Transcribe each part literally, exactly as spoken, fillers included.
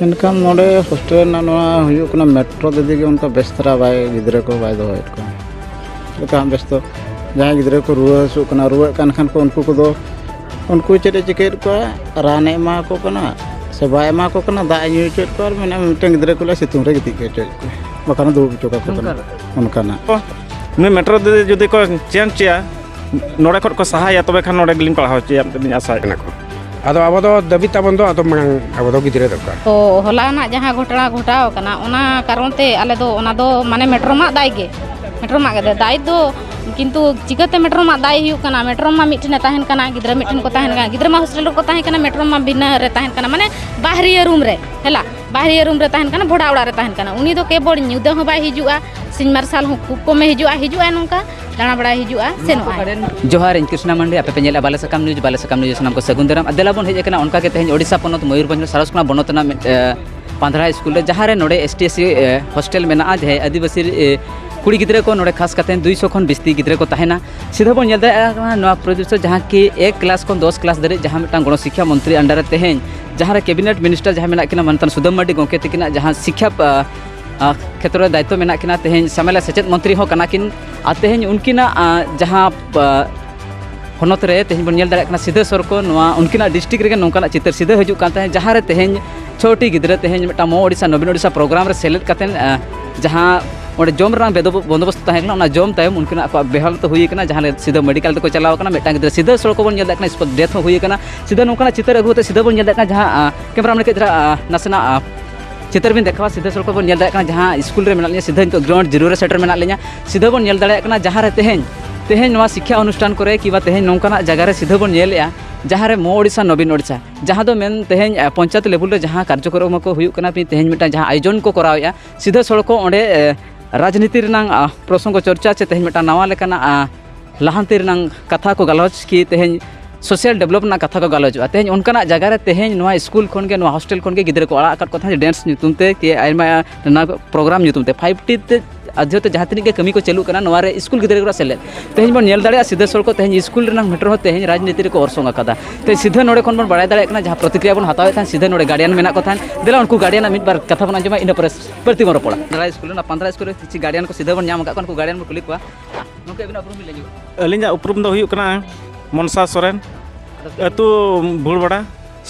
ᱢᱮᱱᱠᱷᱟᱱ ᱱᱚᱰᱮ ᱦᱳᱥᱴᱮᱞ ᱨᱮᱱᱟᱜ ᱱᱚᱣᱟ ᱦᱩᱭᱩᱜ ᱠᱟᱱᱟ, ᱢᱮᱴᱨᱳ ᱫᱤᱫᱤ ᱜᱮ ᱚᱱᱠᱟ ᱵᱮᱥ ᱫᱷᱟᱨᱟ ᱵᱟᱭ, ᱜᱤᱫᱽᱨᱟᱹ ᱠᱚ ᱵᱟᱭ ᱫᱚᱦᱚᱭᱮᱫ ᱠᱚᱣᱟ᱾ ᱪᱮᱫ ᱞᱮᱠᱟ ᱵᱮᱥ ᱫᱚ, ᱡᱟᱦᱟᱸᱭ ᱜᱤᱫᱽᱨᱟᱹ ᱠᱚ ᱨᱩᱣᱟᱹ ᱦᱟᱹᱥᱩᱜ ᱠᱟᱱᱟ, ᱨᱩᱣᱟᱹᱜ ᱠᱟᱱ ᱠᱷᱟᱱ ᱠᱚ, ᱩᱱᱠᱩ ᱠᱚᱫᱚ, ᱩᱱᱠᱩ ᱪᱮᱫ ᱮ ᱪᱤᱠᱟᱹᱭᱮᱫ ᱠᱚᱣᱟ, ᱨᱟᱱ ᱮ ᱮᱢᱟ ᱠᱚ ᱠᱟᱱᱟ ᱥᱮ ᱵᱟᱭ ᱮᱢᱟ ᱠᱚ ᱠᱟᱱᱟ, ᱫᱟᱜ ᱮ ᱧᱩ ᱦᱚᱪᱚᱭᱮᱫ ᱠᱚᱣᱟ, ᱟᱨ ᱢᱮᱱᱟᱜ ᱢᱤᱫᱴᱮᱱ ᱜᱤᱫᱽᱨᱟᱹ ᱠᱚᱞᱮ ᱥᱤᱛᱩᱝ ᱨᱮ ᱜᱤᱛᱤᱡ ᱦᱚᱪᱚᱭᱮᱫ ᱠᱚᱣᱟ, ᱵᱟᱠᱷᱟᱱ ᱫᱩᱲᱩᱵ ᱦᱚᱪᱚ ᱠᱟᱠᱚ ᱠᱟᱱᱟ᱾ ᱚᱱᱠᱟᱱᱟᱜ᱾ ᱱᱩᱭ ᱢᱮᱴᱨᱳ ᱫᱤᱫᱤ ᱡᱩᱫᱤ ᱠᱚ ᱪᱮᱧᱡᱽ ᱦᱚᱪᱚᱭᱟ, ᱱᱚᱰᱮ ᱠᱷᱚᱱ ᱠᱚ ᱥᱟᱦᱟᱭᱟ, ᱛᱚᱵᱮ ᱠᱷᱟᱱ ᱱᱚᱰᱮ ᱜᱮᱞᱤᱧ ᱯᱟᱲᱦᱟᱣ ᱦᱚᱪᱚᱭᱟ ᱢᱮᱱᱛᱮ ᱞᱤᱧ ᱟᱥᱟᱭᱮᱫ ᱠᱟᱱᱟ᱾ ᱠᱚ᱾ ᱟᱫᱚ ᱟᱵᱚ ᱫᱚ ᱫᱟᱹᱵᱤ ᱛᱟᱵᱚᱱ ᱫᱚ, ᱟᱫᱚ ᱢᱟᱲᱟᱝ ᱟᱵᱚ ᱫᱚ ᱜᱤᱫᱽᱨᱟᱹ ᱫᱚᱨᱠᱟᱨ᱾ ᱛᱚ, ᱦᱚᱞᱟᱱᱟᱜ ᱡᱟᱦᱟᱸ ᱜᱷᱚᱴᱚᱱᱟ ᱜᱷᱚᱴᱟᱣ ᱟᱠᱟᱱᱟ, ᱚᱱᱟ ᱠᱟᱨᱚᱱ ᱛᱮ ᱟᱞᱮ ᱫᱚ ᱚᱱᱟ ᱫᱚ, ᱢᱟᱱᱮ, ᱢᱮᱴᱨᱳᱢᱟᱜ ᱫᱟᱭ ᱜᱮ, ᱢᱮᱴᱨᱳᱢᱟᱜ ᱜᱮ ᱫᱟᱭ ᱫᱚ᱾ ᱠᱤᱱᱛᱩ ᱪᱤᱠᱟᱹᱛᱮ ᱢᱮᱴᱨᱳᱢᱟᱜ ᱫᱟᱭ ᱦᱩᱭᱩᱜ ᱠᱟᱱᱟ? ᱢᱮᱴᱨᱳᱢᱟ ᱢᱤᱫᱴᱷᱮᱱᱮ ᱛᱟᱦᱮᱱ ᱠᱟᱱᱟ, ᱜᱤᱫᱽᱨᱟᱹ ᱢᱤᱫᱴᱷᱮᱱ ᱠᱚ ᱛᱟᱦᱮᱱ ᱠᱟᱱᱟ, ᱜᱤᱫᱽᱨᱟᱹ ᱢᱟ ᱦᱳᱥᱴᱮᱞ ᱨᱮᱠᱚ ᱛᱟᱦᱮᱸ ᱠᱟᱱᱟ, ᱢᱮᱴᱨᱳᱢᱟ ᱵᱤᱱᱟᱹ ᱨᱮ ᱛᱟᱦᱮᱱ ᱠᱟᱱᱟ, ᱢᱟᱱᱮ, ᱵᱟᱦᱨᱤᱭᱟᱹ ᱨᱩᱢ ᱨᱮ, ᱦᱮᱞᱟ, ᱵᱟᱦᱨᱤᱭᱟᱹ ᱨᱩᱢ ᱨᱮ ᱛᱟᱦᱮᱱ ᱠᱟᱱᱟ᱾ ᱩᱱᱤ ᱫᱚ ᱠᱮᱵᱚᱞ ᱧᱤᱫᱟᱹ ᱦᱚᱸ ᱵᱟᱭ ᱦᱤᱡᱩᱜᱼᱟ, ᱥᱤᱧ ᱢᱟᱨᱥᱟᱞ ᱦᱚᱸ ᱠᱷᱩᱵ ᱠᱚᱢᱮ ᱦᱤᱡᱩᱜᱼᱟ, ᱦᱤᱡᱩᱜᱼᱟ ᱱᱚᱝᱠᱟ ᱫᱟᱬᱟ ᱵᱟᱲᱟᱭ ᱦᱤᱡᱩᱜᱼᱟ, ᱥᱮᱱᱚᱜᱼᱟᱭ᱾ ᱡᱚᱦᱟᱨ, ᱤᱧ ᱠᱨᱤᱥᱱᱟ ᱢᱟᱱᱰᱤ, ᱟᱯᱮ ᱯᱮ ᱧᱮᱞᱮᱫᱼᱟ ᱵᱟᱞᱮ ᱥᱟᱠᱟᱢ ᱱᱤᱭᱩᱡᱽ, ᱵᱟᱞᱮ ᱥᱟᱠᱟᱢ ᱱᱤᱭᱩᱡᱽ ᱥᱟᱱᱟᱢ ᱠᱚ ᱥᱟᱹᱜᱩᱱ ᱫᱟᱨᱟᱢ᱾ ᱟᱨ ᱫᱮᱞᱟ ᱵᱚᱱ ᱦᱮᱡ ᱟᱠᱟᱱᱟ ᱚᱱᱠᱟ ᱜᱮ ᱛᱮᱦᱮᱧ ᱳᱰᱤᱥᱟ ᱯᱚᱱᱚᱛ ᱢᱚᱭᱩᱨᱵᱷᱚᱸᱡᱽ ᱥᱟᱨᱚᱥᱠᱳᱱᱟ ᱵᱚᱱᱚᱛ ᱨᱮᱱᱟᱜ ᱢᱤᱫ, ᱮ, ᱯᱟᱱᱫᱷᱨᱟ ᱥᱠᱩᱞ ᱨᱮ, ᱡᱟᱦᱟᱸ ᱨᱮ ᱱᱚᱰᱮ ST SC, ᱮ, ᱦᱳᱥᱴᱮᱞ ᱢᱮᱱᱟᱜᱼᱟ, ᱡᱟᱦᱟᱸᱭ ᱟᱹᱫᱤᱵᱟᱹᱥᱤ, ᱮ, ᱠᱩᱲᱤ ᱜᱤᱫᱽᱨᱟᱹ ᱠᱚ ᱱᱚᱰᱮ ᱠᱷᱟᱥ ᱠᱟᱛᱮ ᱫᱩᱭᱥᱚ ᱠᱷᱚᱱ ᱵᱤᱥᱛᱤ ᱜᱤᱫᱽᱨᱟᱹ ᱠᱚ ᱛᱟᱦᱮᱱᱟ᱾ ᱥᱤᱫᱷᱟᱹ ᱵᱚᱱ ᱧᱮᱞ ᱫᱟᱲᱮᱭᱟᱜ ᱠᱟᱱᱟ ᱱᱚᱣᱟ ᱯᱚᱨᱤᱫᱨᱤᱥᱥᱚ, ᱡᱟᱦᱟᱸ ᱠᱤ ᱮᱠ ᱠᱞᱟᱥ ᱠᱷᱚᱱ ᱫᱚᱥ ᱠᱞᱟᱥ ᱫᱷᱟᱹᱨᱤᱡ ᱡᱟᱦᱟᱸ ᱢᱤᱫᱴᱟᱝ ᱜᱚᱲᱚ ᱥᱤᱠᱠᱷᱟ ᱢᱚᱱᱛᱨᱤ under ᱨᱮ ᱛᱮᱦᱮᱧ ᱡᱟᱦᱟᱸ ᱨᱮ ᱠᱮᱵᱤᱱᱮᱴ ᱢᱤᱱᱤᱥᱴᱟᱨ ᱡᱟᱦᱟᱸ ᱢᱮᱱᱟᱜ ᱠᱤᱱᱟ ᱢᱟᱱᱚᱛᱟᱱ ᱥᱩᱫᱟᱹᱢ ᱢᱟᱨᱰᱤ ᱜᱚᱢᱠᱮ ᱛᱟᱹᱠᱤᱱᱟᱜ ᱡᱟᱦᱟᱸ ᱥᱤᱠᱠᱷᱟ, ᱟ, ᱟ, ᱠᱷᱮᱛᱨᱚ ᱨᱮ ᱫᱟᱭᱤᱛᱛᱚ ᱢᱮᱱᱟᱜ ᱠᱤᱱᱟ, ᱛᱮᱦᱮᱧ ᱥᱟᱢᱮᱞᱟ ᱥᱮᱪᱮᱫ ᱢᱚᱱᱛᱨᱤ ᱦᱚᱸ ᱠᱟᱱᱟ ᱠᱤᱱ᱾ ᱟᱨ ᱛᱮᱦᱮᱧ ᱩᱱᱠᱤᱱᱟᱜ, ᱟ, ᱡᱟᱦᱟᱸ, ᱟ, ᱦᱚᱱᱚᱛ ᱨᱮ ᱛᱮᱦᱮᱧ ᱵᱚᱱ ᱧᱮᱞ ᱫᱟᱲᱮᱭᱟᱜ ᱠᱟᱱᱟ, ᱥᱤᱫᱷᱟᱹ ᱥᱚᱨᱠᱚ ᱱᱚᱣᱟ ᱩᱱᱠᱤᱱᱟᱜ ᱰᱤᱥᱴᱨᱤᱠᱴ ᱨᱮᱜᱮ ᱱᱚᱝᱠᱟᱱᱟᱜ ᱪᱤᱛᱟᱹᱨ ᱥᱤᱫᱷᱟᱹ ᱦᱤᱡᱩᱜ ᱠᱟᱱ ᱛᱟᱦᱮᱸᱫ, ᱡᱟᱦᱟᱸ ᱨᱮ ᱛᱮᱦᱮᱧ ᱪᱷᱚᱴᱤ ᱜᱤᱫᱽᱨᱟᱹ ᱛᱮᱦᱮᱧ ᱢᱤᱫᱴᱟᱝ ᱢᱚ ᱳᱰᱤᱥᱟ ᱱᱚᱵᱤᱱ ᱳᱰᱤᱥᱟ ᱯᱨᱳᱜᱨᱟᱢ ᱨᱮ ᱥᱮᱞᱮᱫ ᱠᱟᱛᱮᱫ, ᱟ, ᱡᱟᱦᱟᱸ ᱚᱸᱰᱮ ᱡᱚᱢ ᱨᱮᱱᱟᱜ ᱵᱮᱫᱚ-, ᱵᱚᱱᱫᱳᱵᱚᱥᱛᱚ ᱛᱟᱦᱮᱸ ᱠᱟᱱᱟ, ᱚᱱᱟ ᱡᱚᱢ ᱛᱟᱭᱚᱢ ᱩᱱᱠᱤᱱᱟᱜ ᱟᱠᱚᱣᱟᱜ ᱵᱮᱦᱟᱞ ᱛᱮ ᱦᱩᱭ ᱠᱟᱱᱟ, ᱡᱟᱦᱟᱸ ᱨᱮ ᱥᱤᱫᱷᱟᱹ ᱢᱮᱰᱤᱠᱮᱞ ᱛᱮᱠᱚ ᱪᱟᱞᱟᱣ ᱠᱟᱱᱟ᱾ ᱢᱤᱫᱴᱟᱝ ᱜᱤᱫᱽᱨᱟᱹ ᱥᱤᱫᱷᱟᱹ ᱥᱚᱲᱚᱠ ᱵᱚᱱ ᱧᱮᱞ ᱫᱟᱲᱮᱭᱟᱜ ᱠᱟᱱᱟ, ᱥᱯᱚᱴ ᱰᱮᱛᱷ ᱦᱚᱸ ᱦᱩᱭ ᱠᱟᱱᱟ᱾ ᱥᱤᱫᱷᱟᱹ ᱱᱚᱝᱠᱟᱱᱟᱜ ᱪᱤᱛᱟᱹᱨ ᱟᱹᱜᱩ ᱠᱟᱛᱮ ᱥᱤᱫᱷᱟᱹ ᱵᱚᱱ ᱧᱮᱞ ᱫᱟᱲᱮᱭᱟᱜ ᱠᱟᱱᱟ, ᱡᱟᱦᱟᱸ, ᱟ, ᱠᱮᱢᱮᱨᱟ ᱢᱮᱱ ᱠᱮᱫ ᱫᱷᱟᱨᱟ, ᱟ, ᱱᱟᱥᱮᱱᱟᱜ, ᱟ, ᱪᱤᱛᱟᱹᱨ ᱵᱤᱱ ᱫᱮᱠᱷᱟᱣᱟ, ᱥᱤᱫᱷᱟᱹ ᱥᱚᱲᱚᱠ ᱵᱚᱱ ᱧᱮᱞ ᱫᱟᱲᱮᱭᱟᱜ ᱠᱟᱱᱟ, ᱡᱟᱦᱟᱸ ᱥᱠᱩᱞ ᱨᱮ ᱢᱮᱱᱟᱜ ᱞᱤᱧᱟ, ᱥᱤᱫᱷᱟᱹ ᱱᱤᱛᱚᱜ ᱜᱨᱟᱣᱩᱱᱰ ᱡᱤᱨᱳ ᱨᱮ ᱥᱮᱴᱮᱨ ᱢᱮᱱᱟᱜ ᱞᱤᱧᱟ᱾ ᱥᱤᱫᱷᱟᱹ ᱵᱚᱱ ᱧᱮᱞ ᱫᱟᱲᱮᱭᱟᱜ ᱠᱟᱱᱟ, ᱡᱟᱦᱟᱸ ᱨᱮ ᱛᱮᱦᱮᱧ, ᱛᱮᱦᱮᱧ ᱱᱚᱣᱟ ᱥᱤᱠᱠᱷᱟ ᱚᱱᱩᱥᱴᱷᱟᱱ ᱠᱚᱨᱮ ᱠᱤᱵᱟ ᱛᱮᱦᱮᱧ ᱱᱚᱝᱠᱟᱱᱟᱜ ᱡᱟᱭᱜᱟ ᱨᱮ ᱥᱤᱫᱷᱟᱹ ᱵᱚᱱ ᱧᱮᱞᱮᱜᱼᱟ, ᱡᱟᱦᱟᱸ ᱨᱮ ᱢᱚ ᱳᱰᱤᱥᱟ ᱱᱚᱵᱤᱱ ᱳᱰᱤᱥᱟ, ᱡᱟᱦᱟᱸ ᱫᱚ ᱢᱮᱱ ᱛᱮᱦᱮᱧ, ᱟ, ᱯᱚᱧᱪᱟᱭᱮᱛ ᱞᱮᱵᱮᱞ ᱨᱮ ᱡᱟᱦᱟᱸ ᱠᱟᱨᱡᱚᱠᱨᱚᱢ ᱠᱚ ᱦᱩᱭᱩᱜ ᱠᱟᱱᱟ, ᱛᱮᱦᱮᱧ ᱢᱤᱫᱴᱟᱝ ᱡᱟᱦᱟᱸ ᱟᱭᱳᱡᱚᱱ ᱠᱚ ᱠᱚᱨᱟᱣᱮᱜᱼᱟ, ᱥᱤᱫᱷᱟᱹ ᱥᱚᱲᱚᱠ ᱚᱸᱰᱮ, ᱮ, ᱨᱟᱡᱽᱱᱤᱛᱤ ᱨᱮᱱᱟᱝ, ᱟ, ᱯᱨᱚᱥᱚᱝᱜᱚ ᱪᱚᱨᱪᱟ ᱪᱮ ᱛᱮᱦᱮᱧ ᱢᱤᱫᱴᱟᱝ ᱱᱟᱣᱟ ᱞᱮᱠᱟᱱᱟᱜ, ᱟ, ᱞᱟᱦᱟᱱᱛᱤ ᱨᱮᱱᱟᱝ ᱠᱟᱛᱷᱟ ᱠᱚ ᱜᱟᱞᱚᱪ ᱠᱤ ᱛᱮᱦᱮᱧ ᱥᱳᱥᱟᱞ ᱰᱮᱵᱷᱞᱚᱯ ᱨᱮᱱᱟᱜ ᱠᱟᱛᱷᱟ ᱠᱚ ᱜᱟᱞᱚᱪᱚᱜᱼᱟ᱾ ᱛᱮᱦᱮᱧ ᱚᱱᱠᱟᱱᱟᱜ ᱡᱟᱭᱜᱟ ᱨᱮ ᱛᱮᱦᱮᱧ ᱱᱚᱣᱟ ᱥᱠᱩᱞ ᱠᱷᱚᱱ ᱜᱮ, ᱱᱚᱣᱟ ᱦᱳᱥᱴᱮᱞ ᱠᱷᱚᱱ ᱜᱮ ᱜᱤᱫᱽᱨᱟᱹ ᱠᱚ ᱟᱲᱟᱜ ᱟᱠᱟᱫ ᱠᱚ ᱛᱟᱦᱮᱸᱫ ᱰᱮᱱᱥ ᱧᱩᱛᱩᱢ ᱛᱮ, ᱠᱤ ᱟᱭᱢᱟ ᱱᱟᱱᱟ ᱯᱨᱳᱜᱨᱟᱢ ᱧᱩᱛᱩᱢ ᱛᱮ᱾ ᱯᱷᱟᱭᱤᱵᱷ ᱴᱤ ᱛᱮ ᱟᱨ ᱡᱚᱛᱚ ᱡᱟᱦᱟᱸ ᱛᱤᱱᱟᱹᱜ ᱜᱮ ᱠᱟᱹᱢᱤ ᱠᱚ ᱪᱟᱹᱞᱩᱜ ᱠᱟᱱᱟ, ᱱᱚᱣᱟ ᱨᱮ ᱥᱠᱩᱞ ᱜᱤᱫᱽᱨᱟᱹ ᱠᱚ ᱥᱮᱞᱮᱫ᱾ ᱛᱮᱦᱮᱧ ᱵᱚᱱ ᱧᱮᱞ ᱫᱟᱲᱮᱭᱟᱜᱼᱟ, ᱥᱤᱫᱷᱟᱹ ᱥᱚᱲᱠᱚ ᱛᱮᱦᱮᱧ ᱥᱠᱩᱞ ᱨᱮᱱᱟᱜ ᱢᱮᱴᱟᱨ ᱦᱚᱸ ᱛᱮᱦᱮᱧ ᱨᱟᱡᱽᱱᱤᱛᱤ ᱨᱮᱠᱚ ᱚᱨᱥᱚᱝ ᱟᱠᱟᱫᱟ᱾ ᱛᱮ ᱥᱤᱫᱷᱟᱹ ᱱᱚᱰᱮ ᱠᱷᱚᱱ ᱵᱚᱱ ᱵᱟᱲᱟᱭ ᱫᱟᱲᱮᱭᱟᱜ ᱠᱟᱱᱟ, ᱡᱟᱦᱟᱸ ᱯᱨᱚᱛᱤᱠᱨᱤᱭᱟ ᱵᱚᱱ ᱦᱟᱛᱟᱣᱮᱫ ᱛᱟᱦᱮᱸᱫ, ᱥᱤᱫᱷᱟᱹ ᱱᱚᱰᱮ ᱜᱟᱨᱰᱤᱭᱟᱱ ᱢᱮᱱᱟᱜ ᱠᱚ ᱛᱟᱦᱮᱸᱫ, ᱫᱮᱞᱟ ᱩᱱᱠᱩ ᱜᱟᱨᱰᱤᱭᱟᱱᱟᱜ ᱢᱤᱫ ᱵᱟᱨ ᱠᱟᱛᱷᱟ ᱵᱚᱱ ᱟᱸᱡᱚᱢᱟ, ᱤᱱᱟᱹ ᱯᱚᱨᱮ ᱵᱟᱹᱲᱛᱤ ᱵᱚᱱ ᱨᱚᱯᱚᱲᱟ᱾ ᱯᱟᱱᱫᱽᱨᱟ ᱥᱠᱩᱞ ᱨᱮᱱᱟᱜ, ᱯᱟᱱᱫᱽᱨᱟ ᱥᱠᱩᱞ ᱨᱮ ᱠᱤᱪᱷᱩ ᱜᱟᱨᱰᱤᱭᱟᱱ ᱠᱚ ᱥᱤᱫᱷᱟᱹ ᱵᱚᱱ ᱧᱟᱢ ᱟᱠᱟᱫ ᱠᱚᱣᱟ, ᱩᱱᱠᱩ ᱜᱟᱨᱰᱤᱭᱟᱱ ᱵᱚᱱ ᱠᱩᱞᱤ ᱠᱚᱣᱟ᱾ ᱜᱚᱢᱠᱮ, ᱟᱹᱵᱤᱱᱟᱜ ᱩᱯᱨᱩᱢ ᱞᱟᱹᱭ ᱧᱚᱜ᱾ ᱟᱹᱞᱤᱧᱟᱜ ᱩᱯᱨᱩᱢ ᱫᱚ ᱦᱩᱭᱩᱜ ᱠᱟᱱᱟ ᱢᱚᱱᱥᱟ ᱥᱚᱨᱮᱱ, ᱟᱫᱚ ᱟᱹᱛᱩ ᱵᱷᱩᱲᱵᱟᱲᱟ,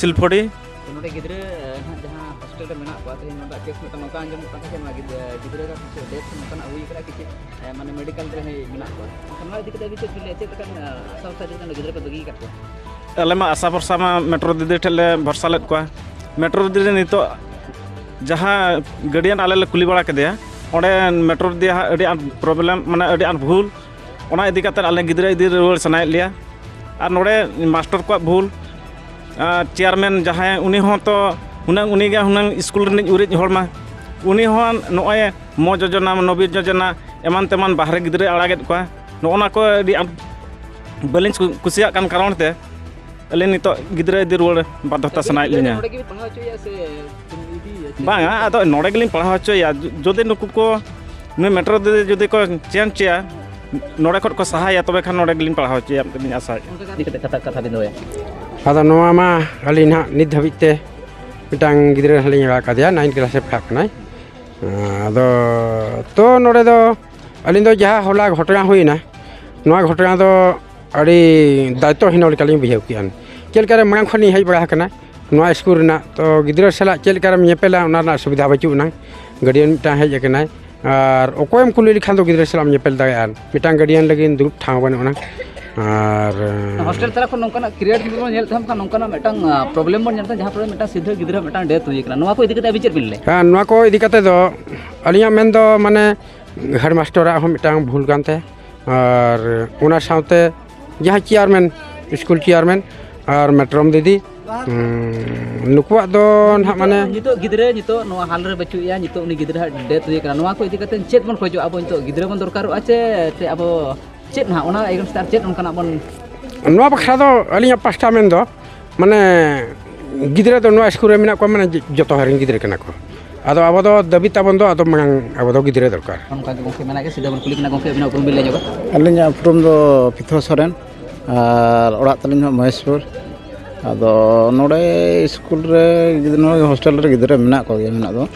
ᱥᱤᱞᱯᱷᱚᱰᱤ᱾ ᱛᱚ, ᱱᱚᱰᱮ ᱜᱤᱫᱽᱨᱟᱹ, ᱮ, ᱦᱟᱸᱜ ᱡᱟᱦᱟᱸ ᱦᱳᱥᱴᱮᱞ ᱨᱮ ᱢᱮᱱᱟᱜ ᱠᱚᱣᱟ, ᱛᱮᱦᱮᱧ ᱱᱚᱰᱮ ᱠᱮᱥ ᱢᱤᱫᱴᱟᱝ ᱱᱚᱝᱠᱟ ᱟᱸᱡᱚᱢᱚᱜ ᱠᱟᱱ ᱛᱟᱦᱮᱸᱫ ᱡᱮ ᱱᱚᱣᱟ ᱜᱤᱫᱽᱨᱟᱹ, ᱜᱤᱫᱽᱨᱟᱹ ᱨᱮ ᱠᱤᱪᱷᱩ ᱰᱮᱛᱷ ᱱᱚᱝᱠᱟᱱᱟᱜ ᱦᱩᱭ ᱠᱟᱱᱟ, ᱠᱤᱪᱷᱩ, ᱮ, ᱢᱟᱱᱮ ᱢᱮᱰᱤᱠᱟᱞ ᱨᱮ ᱦᱮᱡ ᱢᱮᱱᱟᱜ ᱠᱚᱣᱟ᱾ ᱮᱱᱠᱷᱟᱱ ᱱᱚᱣᱟ ᱤᱫᱤ ᱠᱟᱛᱮ ᱟᱹᱵᱤᱱ ᱪᱮᱫ ᱵᱤᱱ ᱞᱟᱹᱭᱟ, ᱪᱮᱫ ᱞᱮᱠᱟᱱ, ᱮ, ᱟᱥᱟ ᱵᱷᱚᱨᱥᱟ ᱤᱫᱤ ᱠᱟᱛᱮ ᱜᱤᱫᱽᱨᱟᱹ ᱯᱮ ᱵᱟᱹᱜᱤ ᱟᱠᱟᱫ ᱠᱚᱣᱟ? ᱟᱞᱮ ᱢᱟ ᱟᱥᱟ ᱵᱷᱚᱨᱥᱟ ᱢᱟ ᱢᱮᱴᱨᱳ ᱫᱤᱫᱤ ᱴᱷᱮᱱ ᱞᱮ ᱵᱷᱚᱨᱥᱟ ᱞᱮᱫ ᱠᱚᱣᱟ᱾ ᱢᱮᱴᱨᱳ ᱫᱤᱫᱤ ᱱᱤᱛᱚᱜ ᱡᱟᱦᱟᱸ ᱜᱟᱨᱰᱤᱭᱟᱱ ᱟᱞᱮ ᱞᱮ ᱠᱩᱞᱤ ᱵᱟᱲᱟ ᱠᱮᱫᱮᱭᱟ, ᱚᱸᱰᱮ ᱢᱮᱴᱨᱳ ᱫᱤᱫᱤᱭᱟᱜ ᱟᱹᱰᱤ ᱟᱸᱴ ᱯᱨᱚᱵᱞᱮᱢ, ᱢᱟᱱᱮ ᱟᱹᱰᱤ ᱟᱸᱴ ᱵᱷᱩᱞ, ᱚᱱᱟ ᱤᱫᱤ ᱠᱟᱛᱮ ᱟᱞᱮ ᱜᱤᱫᱽᱨᱟᱹ ᱤᱫᱤ ᱨᱩᱣᱟᱹᱲ ᱥᱟᱱᱟᱭᱮᱫ ᱞᱮᱭᱟ᱾ ᱟᱨ ᱱᱚᱰᱮ ᱢᱟᱥᱴᱚᱨ ᱠᱚᱣᱟᱜ ᱵᱷᱩᱞ, ᱟᱨ ᱪᱮᱭᱟᱨᱢᱮᱱ ᱡᱟᱦᱟᱸᱭ, ᱩᱱᱤ ᱦᱚᱸ ᱛᱚ ᱦᱩᱱᱟᱹᱝ, ᱩᱱᱤ ᱜᱮ ᱦᱩᱱᱟᱹᱝ ᱥᱠᱩᱞ ᱨᱤᱱᱤᱡ ᱩᱨᱤᱡ ᱦᱚᱲ ᱢᱟ, ᱩᱱᱤ ᱦᱚᱸ ᱱᱚᱜᱼᱚᱭ ᱢᱚ ᱡᱳᱡᱚᱱᱟ, ᱱᱚᱵᱤ ᱡᱳᱡᱚᱱᱟ, ᱮᱢᱟᱱ ᱛᱮᱢᱟᱱ ᱵᱟᱦᱨᱮ ᱜᱤᱫᱽᱨᱟᱹᱭ ᱟᱲᱟᱜᱮᱫ ᱠᱚᱣᱟ᱾ ᱱᱚᱜᱼᱚ ᱱᱟ ᱠᱚ ᱟᱹᱰᱤ ᱟᱸᱴ ᱵᱟᱹᱞᱤᱧ ᱠᱩ-, ᱠᱩᱥᱤᱭᱟᱜ ᱠᱟᱱ ᱠᱟᱨᱚᱱ ᱛᱮ ᱟᱹᱞᱤᱧ ᱱᱤᱛᱚᱜ ᱜᱤᱫᱽᱨᱟᱹ ᱤᱫᱤ ᱨᱩᱣᱟᱹᱲ ᱵᱟᱫᱽᱫᱷᱚᱛᱟ ᱥᱟᱱᱟᱭᱮᱫ ᱞᱤᱧᱟ᱾ ᱱᱚᱰᱮ ᱜᱮᱵᱤᱱ ᱯᱟᱲᱦᱟᱣ ᱦᱚᱪᱚᱭᱮᱫᱼᱟ ᱥᱮ ᱵᱤᱱ ᱤᱫᱤᱭᱮᱭᱟ? ᱪᱮᱫ ᱵᱟᱝᱟ, ᱞᱮᱠᱟ? ᱟᱫᱚ ᱱᱚᱰᱮ ᱜᱮᱞᱤᱧ ᱯᱟᱲᱦᱟᱣ ᱦᱚᱪᱚᱭᱮᱭᱟ᱾ ᱡᱩ-, ᱡᱩᱫᱤ ᱱᱩᱠᱩ ᱠᱚ ᱱᱩᱭ ᱢᱮᱴᱨᱳ ᱫᱤᱫᱤ ᱡᱩᱫᱤ ᱠᱚ ᱪᱮᱧᱡᱽ ᱦᱚᱪᱚᱭᱟ, ᱱᱚᱰᱮ ᱠᱷᱚᱱ ᱠᱚ ᱥᱟᱦᱟᱭᱟ, ᱛᱚᱵᱮ ᱠᱷᱟᱱ ᱱᱚᱰᱮ ᱜᱮᱞᱤᱧ ᱯᱟᱲᱦᱟᱣ ᱦᱚᱪᱚᱭᱮᱭᱟ ᱢᱮᱱᱛᱮ ᱞᱤᱧ ᱟᱥᱟᱭᱮᱫᱼᱟ᱾ ᱤᱫᱤ ᱠᱟᱛᱮ ᱠᱟᱛᱷᱟ, ᱠᱟᱛᱷᱟ ᱵᱤᱱ ᱫᱚᱦᱚᱭᱟ᱾ ᱟᱫᱚ ᱱᱚᱣᱟ ᱢᱟ ᱟᱹᱞᱤᱧ ᱱᱟᱦᱟᱜ ᱱᱤᱛ ᱫᱷᱟᱹᱵᱤᱡ ᱛᱮ ᱢᱤᱫᱴᱟᱝ ᱜᱤᱫᱽᱨᱟᱹ ᱱᱟᱦᱟᱜ ᱞᱤᱧ ᱟᱲᱟᱜ ᱠᱟᱫᱮᱭᱟ, ᱱᱟᱭᱤᱱ ᱠᱞᱟᱥ ᱨᱮ ᱯᱟᱲᱦᱟᱜ ᱠᱟᱱᱟᱭ᱾ ᱟᱫᱚ ᱛᱚ ᱱᱚᱰᱮ ᱫᱚ ᱟᱹᱞᱤᱧ ᱫᱚ ᱡᱟᱦᱟᱸ ᱦᱚᱞᱟ ᱜᱷᱚᱴᱚᱱᱟ ᱦᱩᱭᱱᱟ, ᱱᱚᱣᱟ ᱜᱷᱚᱴᱚᱱᱟ ᱫᱚ ᱟᱹᱰᱤ ᱫᱟᱭᱤᱛᱛᱚ ᱦᱤᱱᱚ ᱞᱮᱠᱟᱞᱤᱧ ᱵᱩᱡᱷᱟᱹᱣ ᱠᱮᱜᱼᱟ᱾ ᱪᱮᱫ ᱞᱮᱠᱟᱨᱮ ᱢᱟᱲᱟᱝ ᱠᱷᱚᱱ ᱞᱤᱧ ᱦᱮᱡ ᱵᱟᱲᱟ ᱟᱠᱟᱱᱟ ᱱᱚᱣᱟ ᱥᱠᱩᱞ ᱨᱮᱱᱟᱜ, ᱛᱚ ᱜᱤᱫᱽᱨᱟᱹ ᱥᱟᱞᱟᱜ ᱪᱮᱫ ᱞᱮᱠᱟᱨᱮᱢ ᱧᱮᱯᱮᱞᱟ, ᱚᱱᱟ ᱨᱮᱱᱟᱜ ᱥᱩᱵᱤᱫᱷᱟ ᱵᱟᱹᱪᱩᱜ ᱟᱱᱟᱝ᱾ ᱜᱟᱨᱰᱤᱭᱟᱱ ᱢᱤᱫᱴᱟᱝ ᱦᱮᱡ ᱟᱠᱟᱱᱟᱭ, ᱟᱨ ᱚᱠᱚᱭᱮᱢ ᱠᱩᱞᱤ ᱞᱮᱠᱷᱟᱱ ᱫᱚ ᱜᱤᱫᱽᱨᱟᱹ ᱥᱟᱞᱟᱜ ᱮᱢ ᱧᱮᱯᱮᱞ ᱫᱟᱲᱮᱭᱟᱜᱼᱟ, ᱢᱤᱫᱴᱟᱝ ᱜᱟᱨᱰᱤᱭᱟᱱ ᱞᱟᱹᱜᱤᱫ ᱫᱩᱲᱩᱵ ᱴᱷᱟᱶ ᱵᱟᱹᱱᱩᱜ ᱟᱱᱟᱝ᱾ ᱟᱨ ᱦᱳᱥᱴᱮᱞ ᱛᱟᱞᱟ ᱠᱷᱚᱱ ᱱᱚᱝᱠᱟᱱᱟᱜ ᱠᱨᱤᱭᱮᱴ ᱵᱚᱱ ᱧᱮᱞ ᱛᱟᱦᱮᱸ ᱠᱷᱟᱱ, ᱱᱚᱝᱠᱟᱱᱟᱜ ᱢᱤᱫᱴᱟᱝ, ᱟᱸ, ᱯᱨᱚᱵᱞᱮᱢ ᱵᱚᱱ ᱧᱮᱞ ᱛᱟᱦᱮᱸ, ᱡᱟᱦᱟᱸ ᱯᱨᱚᱵᱞᱮᱢ ᱢᱤᱫᱴᱟᱝ ᱥᱤᱫᱷᱟᱹ ᱜᱤᱫᱽᱨᱟᱹ ᱢᱤᱫᱴᱟᱝ ᱰᱮᱛᱷ ᱦᱩᱭ ᱟᱠᱟᱱᱟ, ᱱᱚᱣᱟ ᱠᱚ ᱤᱫᱤ ᱠᱟᱛᱮ ᱟᱹᱵᱤᱱ ᱪᱮᱫ ᱵᱤᱱ ᱞᱟᱹᱭᱟ? ᱦᱮᱸ, ᱱᱚᱣᱟ ᱠᱚ ᱤᱫᱤ ᱠᱟᱛᱮ ᱫᱚ ᱟᱹᱞᱤᱧᱟᱜ ᱢᱮᱱ ᱫᱚ ᱢᱟᱱᱮ ᱦᱮᱰᱢᱟᱥᱴᱟᱨᱟᱜ ᱦᱚᱸ ᱢᱤᱫᱴᱟᱝ ᱵᱷᱩᱞ ᱠᱟᱱ ᱛᱟᱭᱟ, ᱟᱨ ᱚᱱᱟ ᱥᱟᱶᱛᱮ ᱡᱟᱦᱟᱸ ᱪᱮᱭᱟᱨᱢᱮᱱ, ᱥᱠᱩᱞ ᱪᱮᱭᱟᱨᱢᱮᱱ ᱟᱨ ᱢᱮᱴᱨᱚᱢ ᱫᱤᱫᱤ, ᱩᱸ, ᱱᱩᱠᱩᱣᱟᱜ ᱫᱚ ᱱᱟᱦᱟᱜ ᱢᱟᱱᱮ ᱱᱤᱛᱚᱜ ᱜᱤᱫᱽᱨᱟᱹ ᱱᱤᱛᱚᱜ ᱱᱚᱣᱟ ᱦᱟᱞ ᱨᱮ ᱵᱟᱹᱪᱩᱜ ᱮᱭᱟ, ᱱᱤᱛᱚᱜ ᱩᱱᱤ ᱜᱤᱫᱽᱨᱟᱹ ᱦᱟᱸᱜ ᱰᱮᱛᱷ ᱦᱩᱭ ᱟᱠᱟᱱᱟ, ᱱᱚᱣᱟ ᱠᱚ ᱤᱫᱤ ᱠᱟᱛᱮ ᱪᱮᱫ ᱵᱚᱱ ᱠᱷᱚᱡᱚᱜᱼᱟ ᱟᱵᱚ? ᱱᱤᱛᱚᱜ ᱜᱤᱫᱽᱨᱟᱹ ᱵᱚᱱ ᱫᱚᱨᱠᱟᱨᱚᱜᱼᱟ ᱪᱮ, ᱪᱮ ᱟᱵᱚ ᱪᱮᱫ ᱱᱟᱦᱟᱜ ᱚᱱᱟ against ᱟᱨ ᱪᱮᱫ ᱚᱱᱠᱟᱱᱟᱜ ᱵᱚᱱ ᱱᱚᱣᱟ ᱵᱟᱠᱷᱨᱟ ᱫᱚ ᱟᱹᱞᱤᱧᱟᱜ ᱯᱟᱥᱴᱟ ᱢᱮᱱ ᱫᱚ, ᱢᱟᱱᱮ, ᱜᱤᱫᱽᱨᱟᱹ ᱫᱚ ᱱᱚᱣᱟ ᱥᱠᱩᱞ ᱨᱮ ᱢᱮᱱᱟᱜ ᱠᱚᱣᱟ, ᱢᱟᱱᱮ, ᱡᱚᱛᱚ ᱦᱚᱲ ᱨᱮᱱ ᱜᱤᱫᱽᱨᱟᱹ ᱠᱟᱱᱟ ᱠᱚ᱾ ᱟᱫᱚ ᱟᱵᱚ ᱫᱚ ᱫᱟᱹᱵᱤ ᱛᱟᱵᱚᱱ ᱫᱚ, ᱟᱫᱚ ᱢᱟᱲᱟᱝ ᱟᱵᱚ ᱫᱚ ᱜᱤᱫᱽᱨᱟᱹ ᱫᱚᱨᱠᱟᱨ᱾ ᱚᱱᱠᱟ ᱜᱮ ᱜᱚᱢᱠᱮ ᱢᱮᱱᱟᱜ ᱜᱮ, ᱥᱤᱫᱷᱟᱹ ᱵᱚᱱ ᱠᱩᱞᱤ ᱠᱤᱱᱟ᱾ ᱜᱚᱢᱠᱮ, ᱟᱹᱵᱤᱱᱟᱜ ᱩᱯᱨᱩᱢ ᱵᱤᱱ ᱞᱟᱹᱭ ᱧᱚᱜᱟ? ᱟᱹᱞᱤᱧᱟᱜ ᱩᱯᱨᱩᱢ ᱫᱚ ᱯᱤᱛᱷᱚ ᱥᱚᱨᱮᱱ, ᱟᱨ ᱚᱲᱟᱜ ᱛᱟᱹᱞᱤᱧ ᱦᱚᱸ ᱢᱚᱦᱮᱥᱯᱩᱨ᱾ ᱟᱫᱚ ᱱᱚᱰᱮ ᱥᱠᱩᱞ ᱨᱮ ᱜᱤᱫᱽᱨᱟᱹ, ᱱᱚᱣᱟ ᱦᱳᱥᱴᱮᱞ ᱨᱮ ᱜᱤᱫᱽᱨᱟᱹ ᱢᱮᱱᱟᱜ ᱠᱚᱜᱮᱭᱟ ᱢᱮᱱᱟᱜ ᱫᱚ,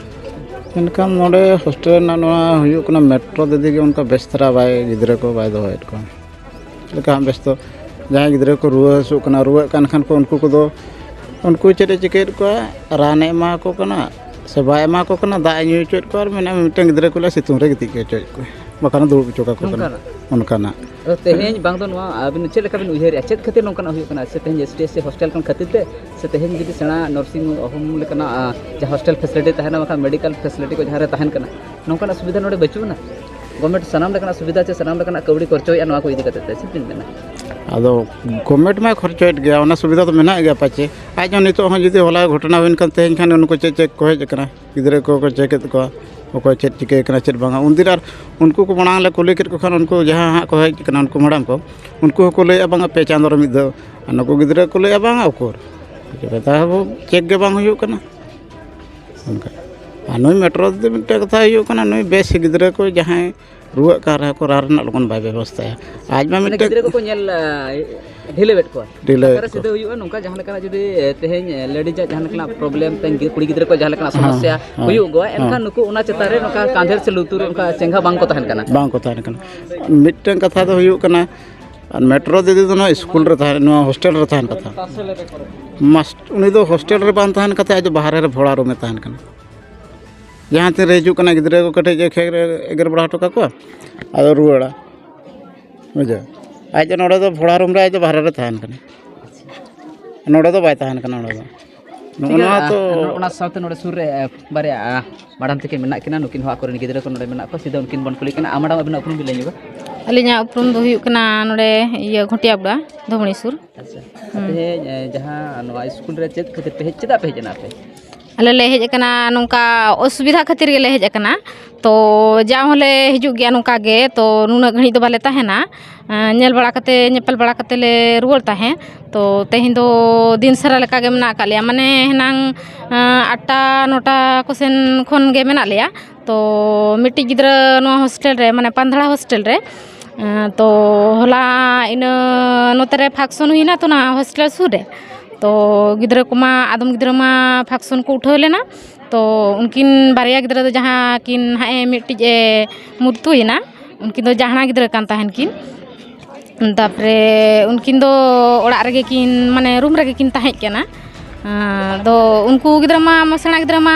ᱢᱮᱱᱠᱷᱟᱱ ᱱᱚᱰᱮ ᱦᱳᱥᱴᱮᱞ ᱨᱮᱱᱟᱜ ᱱᱚᱣᱟ ᱦᱩᱭᱩᱜ ᱠᱟᱱᱟ, ᱢᱮᱴᱨᱳ ᱫᱤᱫᱤ ᱜᱮ ᱚᱱᱠᱟ ᱵᱮᱥ ᱫᱷᱟᱨᱟ ᱵᱟᱭ, ᱜᱤᱫᱽᱨᱟᱹ ᱠᱚ ᱵᱟᱭ ᱫᱚᱦᱚᱭᱮᱫ ᱠᱚᱣᱟ᱾ ᱪᱮᱫ ᱞᱮᱠᱟ ᱦᱟᱸᱜ ᱵᱮᱥ ᱫᱚ, ᱡᱟᱦᱟᱸᱭ ᱜᱤᱫᱽᱨᱟᱹ ᱠᱚ ᱨᱩᱣᱟᱹ ᱦᱟᱹᱥᱩᱜ ᱠᱟᱱᱟ, ᱨᱩᱣᱟᱹᱜ ᱠᱟᱱ ᱠᱷᱟᱱ ᱠᱚ, ᱩᱱᱠᱩ ᱠᱚᱫᱚ, ᱩᱱᱠᱩ ᱪᱮᱫ ᱮ ᱪᱤᱠᱟᱹᱭᱮᱫ ᱠᱚᱣᱟ, ᱨᱟᱱᱮ ᱮᱢᱟ ᱠᱚ ᱠᱟᱱᱟ ᱥᱮ ᱵᱟᱭ ᱮᱢᱟ ᱠᱚ ᱠᱟᱱᱟ, ᱫᱟᱜ ᱮ ᱧᱩ ᱦᱚᱪᱚᱭᱮᱫ ᱠᱚᱣᱟ, ᱟᱨ ᱢᱮᱱᱟᱜ ᱢᱤᱫᱴᱟᱝ ᱜᱤᱫᱽᱨᱟᱹ ᱠᱚ ᱞᱟᱹᱭᱟ ᱥᱤᱛᱩᱝ ᱨᱮ ᱜᱤᱛᱤᱡ ᱦᱚᱪᱚᱭᱮᱫ ᱠᱚᱣᱟ, ᱵᱟᱠᱷᱟᱱ ᱫᱩᱲᱩᱵ ᱦᱚᱪᱚ ᱠᱟᱠᱚ ᱠᱟᱱᱟ᱾ ᱱᱚᱝᱠᱟᱱᱟᱜ? ᱚᱱᱠᱟᱱᱟᱜ᱾ ᱟᱫᱚ ᱛᱮᱦᱮᱧ ᱵᱟᱝ ᱫᱚ ᱱᱚᱣᱟ ᱟᱹᱵᱤᱱ ᱪᱮᱫ ᱞᱮᱠᱟ ᱵᱤᱱ ᱩᱭᱦᱟᱹᱨᱮᱜᱼᱟ, ᱪᱮᱫ ᱠᱷᱟᱹᱛᱤᱨ ᱱᱚᱝᱠᱟᱱᱟᱜ ᱦᱩᱭᱩᱜ ᱠᱟᱱᱟ? ᱥᱮ ᱛᱮᱦᱮᱧ S T S C hostel ᱠᱷᱚᱱ ᱠᱷᱟᱹᱛᱤᱨ ᱛᱮ, ᱥᱮ ᱛᱮᱦᱮᱧ ᱡᱩᱫᱤ ᱥᱮᱬᱟ ᱱᱟᱨᱥᱤᱝ ᱦᱳᱢ ᱞᱮᱠᱟᱱᱟᱜ, ᱟ, ᱡᱟᱦᱟᱸ ᱦᱳᱥᱴᱮᱞ ᱯᱷᱮᱥᱤᱞᱤᱴᱤ ᱛᱟᱦᱮᱱᱟ, ᱵᱟᱠᱷᱟᱱ ᱢᱮᱰᱤᱠᱟᱞ ᱯᱷᱮᱥᱤᱞᱤᱴᱤ ᱠᱚ ᱡᱟᱦᱟᱸ ᱨᱮ ᱛᱟᱦᱮᱱ ᱠᱟᱱᱟ, ᱱᱚᱝᱠᱟᱱᱟᱜ ᱥᱩᱵᱤᱫᱷᱟ ᱱᱚᱰᱮ ᱵᱟᱹᱪᱩᱜ ᱟᱱᱟ? ᱜᱚᱵᱷᱢᱮᱱᱴ ᱥᱟᱱᱟᱢ ᱞᱮᱠᱟᱱᱟᱜ ᱥᱩᱵᱤᱫᱷᱟ ᱪᱮ ᱥᱟᱱᱟᱢ ᱞᱮᱠᱟᱱᱟᱜ ᱠᱟᱹᱣᱰᱤ ᱠᱚ ᱠᱷᱚᱨᱪᱚᱭᱮᱫᱼᱟ, ᱱᱚᱣᱟ ᱠᱚ ᱤᱫᱤ ᱠᱟᱛᱮ ᱛᱮ ᱪᱮᱫ ᱵᱤᱱ ᱢᱮᱱᱟ? ᱟᱫᱚ ᱜᱚᱵᱷᱢᱮᱱᱴ ᱢᱟᱭ ᱠᱷᱚᱨᱪᱚᱭᱮᱫ ᱜᱮᱭᱟ, ᱚᱱᱟ ᱥᱩᱵᱤᱫᱷᱟ ᱫᱚ ᱢᱮᱱᱟᱜ ᱜᱮᱭᱟ ᱯᱟᱪᱮ᱾ ᱟᱡ ᱦᱚᱸ ᱱᱤᱛᱚᱜ ᱦᱚᱸ ᱡᱩᱫᱤ ᱦᱚᱞᱟ ᱜᱷᱚᱴᱚᱱᱟ ᱦᱩᱭᱮᱱ ᱠᱷᱟᱱ, ᱛᱮᱦᱮᱧ ᱠᱷᱟᱱ ᱱᱩᱠᱩ ᱪᱮᱫ ᱪᱮᱫ ᱠᱚ ᱦᱮᱡ ᱟᱠᱟᱱᱟ, ᱜᱤᱫᱽᱨᱟᱹ ᱠᱚᱠᱚ ᱪᱮᱠ ᱮᱫ ᱠᱚᱣᱟ, ᱚᱠᱚᱭ ᱪᱮᱫ ᱪᱤᱠᱟᱹ ᱠᱟᱱᱟ ᱪᱮᱫ ᱵᱟᱝᱟ᱾ ᱩᱱᱫᱤᱱ ᱟᱨ ᱩᱱᱠᱩ ᱠᱚ ᱢᱟᱲᱟᱝ ᱞᱮ ᱠᱩᱞᱤ ᱠᱮᱫ ᱠᱚ ᱠᱷᱟᱱ, ᱩᱱᱠᱩ ᱡᱟᱦᱟᱸ ᱦᱟᱸᱜ ᱠᱚ ᱦᱮᱡ ᱟᱠᱟᱱᱟ, ᱩᱱᱠᱩ ᱢᱮᱰᱟᱢ ᱠᱚ, ᱩᱱᱠᱩ ᱦᱚᱸᱠᱚ ᱞᱟᱹᱭᱮᱫᱼᱟ, "ᱵᱟᱝᱟ, ᱯᱮ ᱪᱟᱸᱫᱳ ᱨᱮ ᱢᱤᱫ ᱫᱷᱟᱣ", ᱟᱨ ᱱᱩᱠᱩ ᱜᱤᱫᱽᱨᱟᱹ ᱠᱚ ᱞᱟᱹᱭᱮᱫᱼᱟ, "ᱵᱟᱝᱟ, ᱩᱠᱩᱨ, ᱪᱮᱠ ᱜᱮ ᱵᱟᱝ ᱦᱩᱭᱩᱜ ᱠᱟᱱᱟ", ᱚᱱᱠᱟ᱾ ᱟᱨ ᱱᱩᱭ ᱢᱮᱴᱨᱳ ᱫᱚ ᱢᱤᱫᱴᱮᱱ ᱠᱟᱛᱷᱟ ᱦᱩᱭᱩᱜ ᱠᱟᱱᱟ, ᱱᱩᱭ ᱵᱮᱥ ᱜᱤᱫᱽᱨᱟᱹ ᱠᱚ ᱡᱟᱦᱟᱸᱭ ᱨᱩᱣᱟᱹᱜ ᱠᱟᱱ ᱨᱮᱦᱚᱸ ᱠᱚ, ᱨᱟᱱ ᱨᱮᱱᱟᱜ ᱞᱚᱜᱚᱱ ᱵᱟᱭ ᱵᱮᱵᱚᱥᱛᱷᱟᱭᱟ᱾ ᱟᱡ ᱢᱟ ᱢᱟᱱᱮ ᱢᱤᱫᱴᱮᱱ ᱜᱤᱫᱽᱨᱟᱹ ᱠᱚᱠᱚ ᱧᱮᱞ, ᱟ, ᱰᱷᱤᱞᱟᱹᱣᱮᱫ ᱠᱚᱣᱟ᱾ ᱰᱷᱤᱞᱟᱹᱣᱮᱫ ᱚᱠᱟᱨᱮ ᱠᱚᱣᱟ᱾ ᱥᱤᱫᱷᱟᱹ ᱦᱩᱭᱩᱜᱼᱟ, ᱱᱚᱝᱠᱟ ᱡᱟᱦᱟᱸ ᱞᱮᱠᱟᱱᱟᱜ ᱡᱩᱫᱤ, ᱮ, ᱛᱮᱦᱮᱧ, ᱮ, ᱞᱮᱰᱤᱡᱟᱜ ᱡᱟᱦᱟᱸ ᱞᱮᱠᱟᱱᱟᱜ ᱯᱨᱚᱵᱞᱮᱢ, ᱛᱮᱦᱮᱧ ᱜᱤ-, ᱠᱩᱲᱤ ᱜᱤᱫᱽᱨᱟᱹ ᱠᱚ ᱡᱟᱦᱟᱸ ᱞᱮᱠᱟᱱᱟᱜ ᱦᱮᱸ, ᱥᱚᱢᱚᱥᱥᱟ ᱦᱮᱸ᱾ ᱦᱩᱭᱩᱜ ᱜᱚᱜᱼᱟ, ᱦᱮᱸ᱾ ᱮᱱᱠᱷᱟᱱ ᱱᱩᱠᱩ ᱚᱱᱟ ᱪᱮᱛᱟᱱ ᱨᱮ ᱱᱚᱝᱠᱟ ᱠᱟᱸᱫᱷᱮᱨ ᱥᱮ ᱞᱩᱛᱩᱨ ᱚᱱᱠᱟ ᱪᱮᱸᱜᱷᱟ ᱵᱟᱝ ᱠᱚ ᱛᱟᱦᱮᱱ ᱠᱟᱱᱟ᱾ ᱵᱟᱝ ᱠᱚ ᱛᱟᱦᱮᱱ ᱠᱟᱱᱟ᱾ ᱢᱤᱫᱴᱟᱝ ᱠᱟᱛᱷᱟ ᱫᱚ ᱦᱩᱭᱩᱜ ᱠᱟᱱᱟ, ᱟᱨ ᱢᱮᱴᱨᱳ ᱫᱤᱫᱤ ᱫᱚ ᱱᱚᱣᱟ ᱥᱠᱩᱞ ᱨᱮ ᱛᱟᱦᱮᱱ, ᱱᱚᱣᱟ ᱦᱳᱥᱴᱮᱞ ᱨᱮ ᱛᱟᱦᱮᱱ ᱠᱟᱛᱷᱟ᱾ ᱢᱟᱥᱴ-, ᱩᱱᱤ ᱫᱚ ᱦᱳᱥᱴᱮᱞ ᱨᱮ ᱵᱟᱝ ᱛᱟᱦᱮᱱ ᱠᱟᱛᱮ, ᱟᱡ ᱫᱚ ᱵᱟᱦᱨᱮ ᱨᱮ ᱵᱷᱚᱲᱟ ᱨᱩᱢ ᱮ ᱛᱟᱦᱮᱱ ᱠᱟᱱᱟ᱾ ᱡᱟᱦᱟᱸ ᱛᱤᱱ ᱨᱮ ᱦᱤᱡᱩᱜ ᱠᱟᱱᱟ, ᱜᱤᱫᱽᱨᱟᱹ ᱠᱚ ᱠᱟᱹᱴᱤᱡ ᱮ ᱠᱷᱮ-, ᱮᱜᱮᱨ ᱵᱟᱲᱟ ᱦᱚᱴᱚ ᱠᱟᱠᱚᱣᱟ, ᱟᱫᱚ ᱨᱩᱣᱟᱹᱲᱟ᱾ ᱵᱩᱡᱷᱟᱹᱣ? ᱟᱡ ᱫᱚ ᱱᱚᱰᱮ ᱫᱚ ᱵᱷᱚᱲᱟ ᱨᱩᱢ ᱨᱮ ᱟᱡ ᱫᱚ ᱵᱟᱦᱨᱮ ᱨᱮ ᱛᱟᱦᱮᱱ ᱠᱟᱱᱟ᱾ ᱱᱚᱰᱮ ᱫᱚ ᱵᱟᱭ ᱛᱟᱦᱮᱱ ᱠᱟᱱᱟ, ᱱᱚᱰᱮ ᱫᱚ᱾ ᱱᱚᱜᱼᱚ ᱴᱷᱤᱠ ᱜᱮᱭᱟ, ᱱᱚᱣᱟ ᱛᱚ ᱟᱨ ᱚᱱᱟ ᱥᱟᱶᱛᱮ ᱱᱚᱰᱮ ᱥᱩᱨ ᱨᱮ, ᱮ, ᱵᱟᱨᱭᱟ, ᱟ, ᱢᱟᱰᱟᱢ ᱛᱟᱹᱠᱤᱱ ᱢᱮᱱᱟᱜ ᱠᱤᱱᱟ, ᱱᱩᱠᱤᱱ ᱦᱚᱸ ᱟᱠᱚᱨᱮᱱ ᱜᱤᱫᱽᱨᱟᱹ ᱠᱚ ᱱᱚᱰᱮ ᱢᱮᱱᱟᱜ ᱠᱚᱣᱟ, ᱥᱤᱫᱷᱟᱹ ᱩᱱᱠᱤᱱ ᱵᱚᱱ ᱠᱩᱞᱤ ᱠᱤᱱᱟ᱾ ᱟᱨ ᱢᱟᱰᱟᱢ, ᱟᱵᱤᱱᱟᱜ ᱩᱯᱨᱩᱢ ᱵᱤᱱ ᱞᱟᱹᱭ ᱧᱚᱜᱟ? ᱟᱹᱞᱤᱧᱟᱜ ᱩᱯᱨᱩᱢ ᱫᱚ ᱦᱩᱭᱩᱜ ᱠᱟᱱᱟ ᱱᱚᱰᱮ, ᱤᱭᱟᱹ, ᱜᱷᱚᱴᱤᱭᱟ ᱵᱚᱰᱟ, ᱫᱷᱚᱢᱚᱱᱤ ᱥᱩᱨ᱾ ᱟᱪᱪᱷᱟ᱾ ᱦᱩᱸ᱾ ᱛᱮᱦᱮᱧ, ᱮ, ᱡᱟᱦᱟᱸ ᱱᱚᱣᱟ ᱥᱠᱩᱞ ᱨᱮ ᱪᱮᱫ ᱠᱷᱟᱹᱛᱤᱨ ᱯᱮ ᱦᱮᱡ, ᱪᱮᱫᱟᱜ ᱯᱮ ᱦᱮᱡ ᱮᱱᱟ ᱟᱯᱮ? ᱟᱞᱮ ᱞᱮ ᱦᱮᱡ ᱟᱠᱟᱱᱟ, ᱱᱚᱝᱠᱟ ᱚᱥᱩᱵᱤᱫᱷᱟ ᱠᱷᱟᱹᱛᱤᱨ ᱜᱮᱞᱮ ᱦᱮᱡ ᱟᱠᱟᱱᱟ᱾ ᱛᱚ ᱡᱟᱣ ᱦᱚᱸᱞᱮ ᱦᱤᱡᱩᱜ ᱜᱮᱭᱟ ᱱᱚᱝᱠᱟ ᱜᱮ, ᱛᱚ ᱱᱩᱱᱟᱹᱜ ᱜᱷᱟᱹᱲᱤᱡ ᱫᱚ ᱵᱟᱞᱮ ᱛᱟᱦᱮᱱᱟ᱾ ᱧᱮᱞ ᱵᱟᱲᱟ ᱠᱟᱛᱮ, ᱧᱮᱯᱮᱞ ᱵᱟᱲᱟ ᱠᱟᱛᱮ ᱞᱮ ᱨᱩᱣᱟᱹᱲ ᱛᱟᱦᱮᱸᱫ᱾ ᱛᱚ ᱛᱮᱦᱮᱧ ᱫᱚ ᱫᱤᱱ ᱥᱟᱨᱟ ᱞᱮᱠᱟ ᱜᱮ ᱢᱮᱱᱟᱜ ᱟᱠᱟᱫ ᱞᱮᱭᱟ, ᱢᱟᱱᱮ ᱦᱮᱱᱟᱝ ᱟᱴᱴᱟ ᱱᱚᱴᱟ ᱠᱚ ᱥᱮᱱ ᱠᱷᱚᱱ ᱜᱮ ᱢᱮᱱᱟᱜ ᱞᱮᱭᱟ᱾ ᱛᱚ ᱢᱤᱫᱴᱤᱡ ᱜᱤᱫᱽᱨᱟᱹ ᱱᱚᱣᱟ ᱦᱳᱥᱴᱮᱞ ᱨᱮ, ᱢᱟᱱᱮ ᱯᱟᱱᱫᱷᱟᱲᱟ ᱦᱳᱥᱴᱮᱞ ᱨᱮ, ᱛᱚ ᱦᱚᱞᱟ ᱤᱱᱟᱹ ᱱᱚᱛᱮ ᱨᱮ ᱯᱷᱟᱝᱥᱚᱱ ᱦᱩᱭᱱᱟ ᱛᱚ ᱚᱱᱟ ᱦᱳᱥᱴᱮᱞ ᱥᱩᱨ ᱨᱮ᱾ ᱛᱚ ᱜᱤᱫᱽᱨᱟᱹ ᱠᱚᱢᱟ, ᱟᱫᱚᱢ ᱜᱤᱫᱽᱨᱟᱹ ᱢᱟ ᱯᱷᱟᱝᱥᱚᱱ ᱠᱚ ᱩᱴᱷᱟᱹᱣ ᱞᱮᱱᱟ᱾ ᱛᱚ ᱩᱱᱠᱤᱱ ᱵᱟᱨᱭᱟ ᱜᱤᱫᱽᱨᱟᱹ ᱫᱚ ᱡᱟᱦᱟᱸ ᱠᱤᱱ ᱦᱟᱸᱜ ᱮ ᱢᱤᱫᱴᱤᱡ ᱮ ᱢᱩᱨᱛᱩᱭᱮᱱᱟ, ᱩᱱᱠᱤᱱ ᱫᱚ ᱡᱟᱦᱟᱸ ᱜᱤᱫᱽᱨᱟᱹ ᱠᱟᱱ ᱛᱟᱦᱮᱱ ᱠᱤᱱ᱾ ᱛᱟᱨᱯᱚᱨᱮ ᱩᱱᱠᱤᱱ ᱫᱚ ᱚᱲᱟᱜ ᱨᱮᱜᱮ ᱠᱤᱱ, ᱢᱟᱱᱮ ᱨᱩᱢ ᱨᱮᱜᱮ ᱠᱤᱱ ᱛᱟᱦᱮᱸ ᱠᱟᱱᱟ᱾ ᱟᱫᱚ ᱩᱱᱠᱩ ᱜᱤᱫᱽᱨᱟᱹ ᱢᱟ, ᱥᱮᱬᱟ ᱜᱤᱫᱽᱨᱟᱹ ᱢᱟ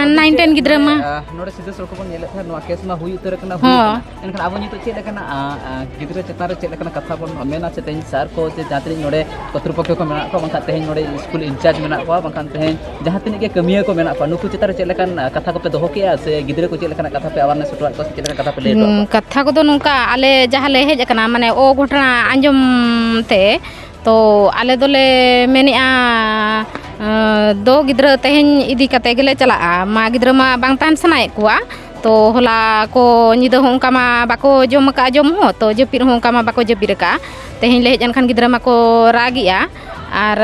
ᱱᱟᱭᱤᱱ ᱴᱮᱱ ᱜᱤᱫᱽᱨᱟᱹ ᱢᱟ᱾ ᱟᱨ ᱱᱚᱰᱮ ᱥᱤᱫᱷᱟᱹ ᱥᱚᱲᱚᱠ ᱵᱚᱱ ᱧᱮᱞᱮᱫ ᱛᱟᱦᱮᱸᱫ, ᱱᱚᱣᱟ ᱠᱮᱥ ᱢᱟ ᱦᱩᱭ ᱩᱛᱟᱹᱨ ᱟᱠᱟᱱᱟ, ᱦᱩᱭ ᱦᱚᱸ᱾ ᱟᱠᱟᱱᱟ᱾ ᱮᱱᱠᱷᱟᱱ ᱟᱵᱚ ᱱᱤᱛᱚᱜ ᱪᱮᱫ ᱞᱮᱠᱟᱱᱟᱜ, ᱟ, ᱟ, ᱜᱤᱫᱽᱨᱟᱹ ᱪᱮᱛᱟᱱ ᱨᱮ ᱪᱮᱫ ᱞᱮᱠᱟᱱᱟᱜ ᱠᱟᱛᱷᱟ ᱵᱚᱱ ᱢᱮᱱᱟ, ᱥᱮ ᱛᱮᱦᱮᱧ ᱥᱟᱨ ᱠᱚ, ᱥᱮ ᱡᱟᱦᱟᱸ ᱛᱤᱱᱟᱹᱜ ᱱᱚᱰᱮ ᱠᱚᱨᱛᱨᱤᱯᱚᱠᱠᱷᱚ ᱠᱚ ᱢᱮᱱᱟᱜ ᱠᱚᱣᱟ, ᱵᱟᱝᱠᱷᱟᱱ ᱛᱮᱦᱮᱧ ᱱᱚᱰᱮ ᱥᱠᱩᱞ ᱤᱱᱪᱟᱨᱡᱽ ᱢᱮᱱᱟᱜ ᱠᱚᱣᱟ, ᱵᱟᱝᱠᱷᱟᱱ ᱛᱮᱦᱮᱧ ᱡᱟᱦᱟᱸ ᱛᱤᱱᱟᱹᱜ ᱜᱮ ᱠᱟᱹᱢᱤᱭᱟᱹ ᱠᱚ ᱢᱮᱱᱟᱜ ᱠᱚᱣᱟ, ᱱᱩᱠᱩ ᱪᱮᱛᱟᱱ ᱨᱮ ᱪᱮᱫ ᱞᱮᱠᱟᱱ, ᱟ, ᱠᱟᱛᱷᱟ ᱠᱚᱯᱮ ᱫᱚᱦᱚ ᱠᱮᱜᱼᱟ, ᱥᱮ ᱜᱤᱫᱽᱨᱟᱹ ᱠᱚ ᱪᱮᱫ ᱞᱮᱠᱟᱱᱟᱜ ᱠᱟᱛᱷᱟ ᱯᱮ ᱟᱣᱟᱨᱱᱮᱥ ᱦᱚᱴᱚᱣᱟᱫ ᱠᱚᱣᱟ, ᱥᱮ ᱪᱮᱫ ᱞᱮᱠᱟᱱᱟᱜ ᱠᱟᱛᱷᱟ ᱯᱮ ᱞᱟᱹᱭ ᱦᱚᱴᱚᱣᱟᱫ ᱠᱚᱣᱟ? ᱠᱟᱛᱷᱟ ᱠᱚᱫᱚ ᱱᱚᱝᱠᱟ, ᱟᱞᱮ ᱡᱟᱦᱟᱸ ᱞᱮ ᱦᱮᱡ ᱟᱠᱟᱱᱟ, ᱢᱟᱱᱮ ᱚᱜᱷᱚᱴᱚᱱᱟ ᱟᱸᱡᱚᱢ ᱛᱮ, ᱛᱚ ᱟᱞᱮ ᱫᱚᱞᱮ ᱢᱮᱱᱮᱜᱼᱟ, ᱟᱸ, ᱫᱚ ᱜᱤᱫᱽᱨᱟᱹ ᱛᱮᱦᱮᱧ ᱤᱫᱤ ᱠᱟᱛᱮ ᱜᱮᱞᱮ ᱪᱟᱞᱟᱜᱼᱟ᱾ ᱢᱟ ᱜᱤᱫᱽᱨᱟᱹ ᱢᱟ ᱵᱟᱝ ᱛᱟᱦᱮᱱ ᱥᱟᱱᱟᱭᱮᱫ ᱠᱚᱣᱟ᱾ ᱛᱚ ᱦᱚᱞᱟ ᱠᱚ ᱧᱤᱫᱟᱹ ᱦᱚᱸ ᱚᱱᱠᱟ ᱢᱟ ᱵᱟᱠᱚ ᱡᱚᱢ ᱟᱠᱟᱫᱼᱟ, ᱡᱚᱢ ᱦᱚᱸ, ᱛᱚ ᱡᱟᱹᱯᱤᱫ ᱦᱚᱸ ᱚᱱᱠᱟ ᱢᱟ ᱵᱟᱠᱚ ᱡᱟᱹᱯᱤᱫ ᱟᱠᱟᱫᱼᱟ᱾ ᱛᱮᱦᱮᱧ ᱞᱮ ᱦᱮᱡ ᱮᱱᱠᱷᱟᱱ ᱜᱤᱫᱽᱨᱟᱹ ᱢᱟᱠᱚ ᱨᱟᱜᱮᱜᱼᱟ᱾ ᱟᱨ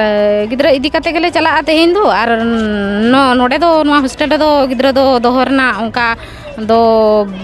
ᱜᱤᱫᱽᱨᱟᱹ ᱤᱫᱤ ᱠᱟᱛᱮ ᱜᱮᱞᱮ ᱪᱟᱞᱟᱜᱼᱟ ᱛᱮᱦᱮᱧ ᱫᱚ᱾ ᱟᱨ ᱱᱚ-, ᱱᱚᱰᱮ ᱫᱚ, ᱱᱚᱣᱟ ᱦᱳᱥᱴᱮᱞ ᱨᱮᱫᱚ ᱜᱤᱫᱽᱨᱟᱹ ᱫᱚ ᱫᱚᱦᱚ ᱨᱮᱱᱟᱜ ᱚᱱᱠᱟ ᱫᱚ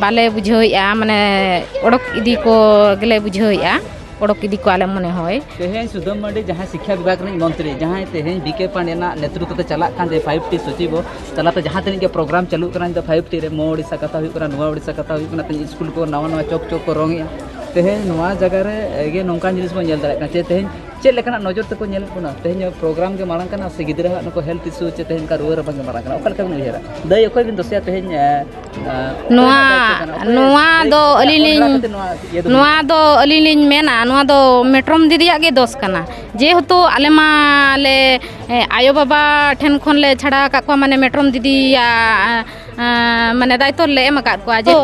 ᱵᱟᱞᱮ ᱵᱩᱡᱷᱟᱹᱣᱮᱫᱼᱟ, ᱢᱟᱱᱮ ᱚᱰᱚᱠ ᱤᱫᱤ ᱠᱚ ᱜᱮᱞᱮ ᱵᱩᱡᱷᱟᱹᱣᱮᱫᱼᱟ, ᱚᱰᱚᱠ ᱤᱫᱤ ᱠᱚᱣᱟᱞᱮ ᱢᱚᱱᱮ ᱦᱚᱭ᱾ ᱛᱮᱦᱮᱧ ᱥᱩᱫᱟᱹᱢ ᱢᱟᱹᱨᱰᱤ, ᱡᱟᱦᱟᱸᱭ ᱥᱤᱠᱠᱷᱟ ᱵᱤᱵᱷᱟᱜᱽ ᱨᱤᱱᱤᱡ ᱢᱚᱱᱛᱨᱤ, ᱡᱟᱦᱟᱸᱭ ᱛᱮᱦᱮᱧ ᱵᱤ ᱠᱮ ᱯᱟᱱᱰᱮ ᱨᱮᱱᱟᱜ ᱱᱮᱛᱨᱤᱛᱛᱚ ᱛᱮ ᱪᱟᱞᱟᱜ ᱠᱟᱱ ᱡᱮ ᱯᱷᱟᱭᱤᱵᱷ ᱴᱤ ᱥᱚᱪᱤᱵᱚ ᱛᱟᱞᱟᱛᱮ ᱡᱟᱦᱟᱸ ᱛᱤᱱᱟᱹᱜ ᱜᱮ ᱯᱨᱳᱜᱨᱟᱢ ᱪᱟᱹᱞᱩᱜ ᱠᱟᱱᱟ, ᱤᱧ ᱫᱚ ᱯᱷᱟᱭᱤᱵᱷ ᱴᱤ ᱨᱮ ᱢᱚ ᱳᱰᱤᱥᱟ ᱠᱟᱛᱷᱟ ᱦᱩᱭᱩᱜ ᱠᱟᱱᱟ, ᱱᱚᱣᱟ ᱳᱰᱤᱥᱟ ᱠᱟᱛᱷᱟ ᱦᱩᱭᱩᱜ ᱠᱟᱱᱟ, ᱛᱮᱦᱮᱧ ᱥᱠᱩᱞ ᱠᱚ ᱱᱟᱣᱟ ᱱᱟᱣᱟ ᱪᱚᱠ ᱪᱚᱠ ᱠᱚ ᱨᱚᱝ ᱮᱜᱼᱟ᱾ ᱛᱮᱦᱮᱧ ᱱᱚᱣᱟ ᱡᱟᱭᱜᱟ ᱨᱮ ᱜᱮ ᱱᱚᱝᱠᱟᱱ ᱡᱤᱱᱤᱥ ᱵᱚᱱ ᱧᱮᱞ ᱫᱟᱲᱮᱭᱟᱜ ᱠᱟᱱᱟ ᱡᱮ ᱛᱮᱦᱮᱧ ᱪᱮᱫ ᱞᱮᱠᱟᱱᱟᱜ ᱱᱚᱡᱚᱨ ᱛᱮᱠᱚ ᱧᱮᱞᱮᱫ ᱵᱚᱱᱟ? ᱛᱮᱦᱮᱧ ᱯᱨᱳᱜᱨᱟᱢ ᱜᱮ ᱢᱟᱲᱟᱝ ᱠᱟᱱᱟ ᱥᱮ ᱜᱤᱫᱽᱨᱟᱹᱣᱟᱜ ᱱᱩᱠᱩ ᱦᱮᱞᱛᱷ ᱤᱥᱩ ᱪᱮ ᱛᱮᱦᱮᱧ ᱚᱱᱠᱟ ᱨᱩᱣᱟᱹ ᱨᱟᱵᱟᱝ ᱜᱮ ᱢᱟᱲᱟᱝ ᱠᱟᱱᱟ? ᱚᱠᱟ ᱞᱮᱠᱟ ᱵᱤᱱ ᱩᱭᱦᱟᱹᱨᱟ? ᱫᱟᱹᱭ ᱚᱠᱚᱭ ᱵᱤᱱ ᱫᱚᱥᱮᱭᱟ ᱛᱮᱦᱮᱧ, ᱮ, ᱮ, ᱱᱚᱣᱟ, ᱚᱠᱚᱭ ᱱᱟᱜ ᱫᱟᱭᱤᱛᱛᱚ ᱠᱟᱱᱟ? ᱚᱠᱚᱭ ᱱᱚᱣᱟ ᱫᱟᱹᱭ ᱫᱚ ᱠᱟᱱᱟ? ᱟᱹᱞᱤᱧ ᱚᱱᱟ ᱞᱤᱧ, ᱠᱷᱟᱹᱛᱤᱨ ᱱᱚᱣᱟ ᱤᱭᱟᱹ ᱫᱚ ᱱᱚᱣᱟ ᱦᱩᱭᱩᱜ ᱫᱚ ᱟᱹᱞᱤᱧ ᱞᱤᱧ ᱢᱮᱱᱟ, ᱱᱚᱣᱟ ᱫᱚ ᱢᱮᱴᱨᱚᱢ ᱫᱤᱫᱤᱭᱟᱜ ᱜᱮ ᱫᱚᱥ ᱠᱟᱱᱟ᱾ ᱡᱮᱦᱮᱛᱩ ᱟᱞᱮ ᱢᱟ ᱞᱮ, ᱮ, ᱟᱭᱳᱼᱵᱟᱵᱟ ᱴᱷᱮᱱ ᱠᱷᱚᱱ ᱞᱮ ᱪᱷᱟᱰᱟ ᱟᱠᱟᱫ ᱠᱚᱣᱟ, ᱢᱟᱱᱮ ᱢᱮᱴᱨᱚᱢ ᱫᱤᱫᱤᱭᱟᱜ ᱟᱸ, ᱢᱟᱱᱮ ᱫᱟᱭᱤᱛᱛᱚ ᱞᱮ ᱮᱢ ᱟᱠᱟᱫ ᱠᱚᱣᱟ ᱡᱮ,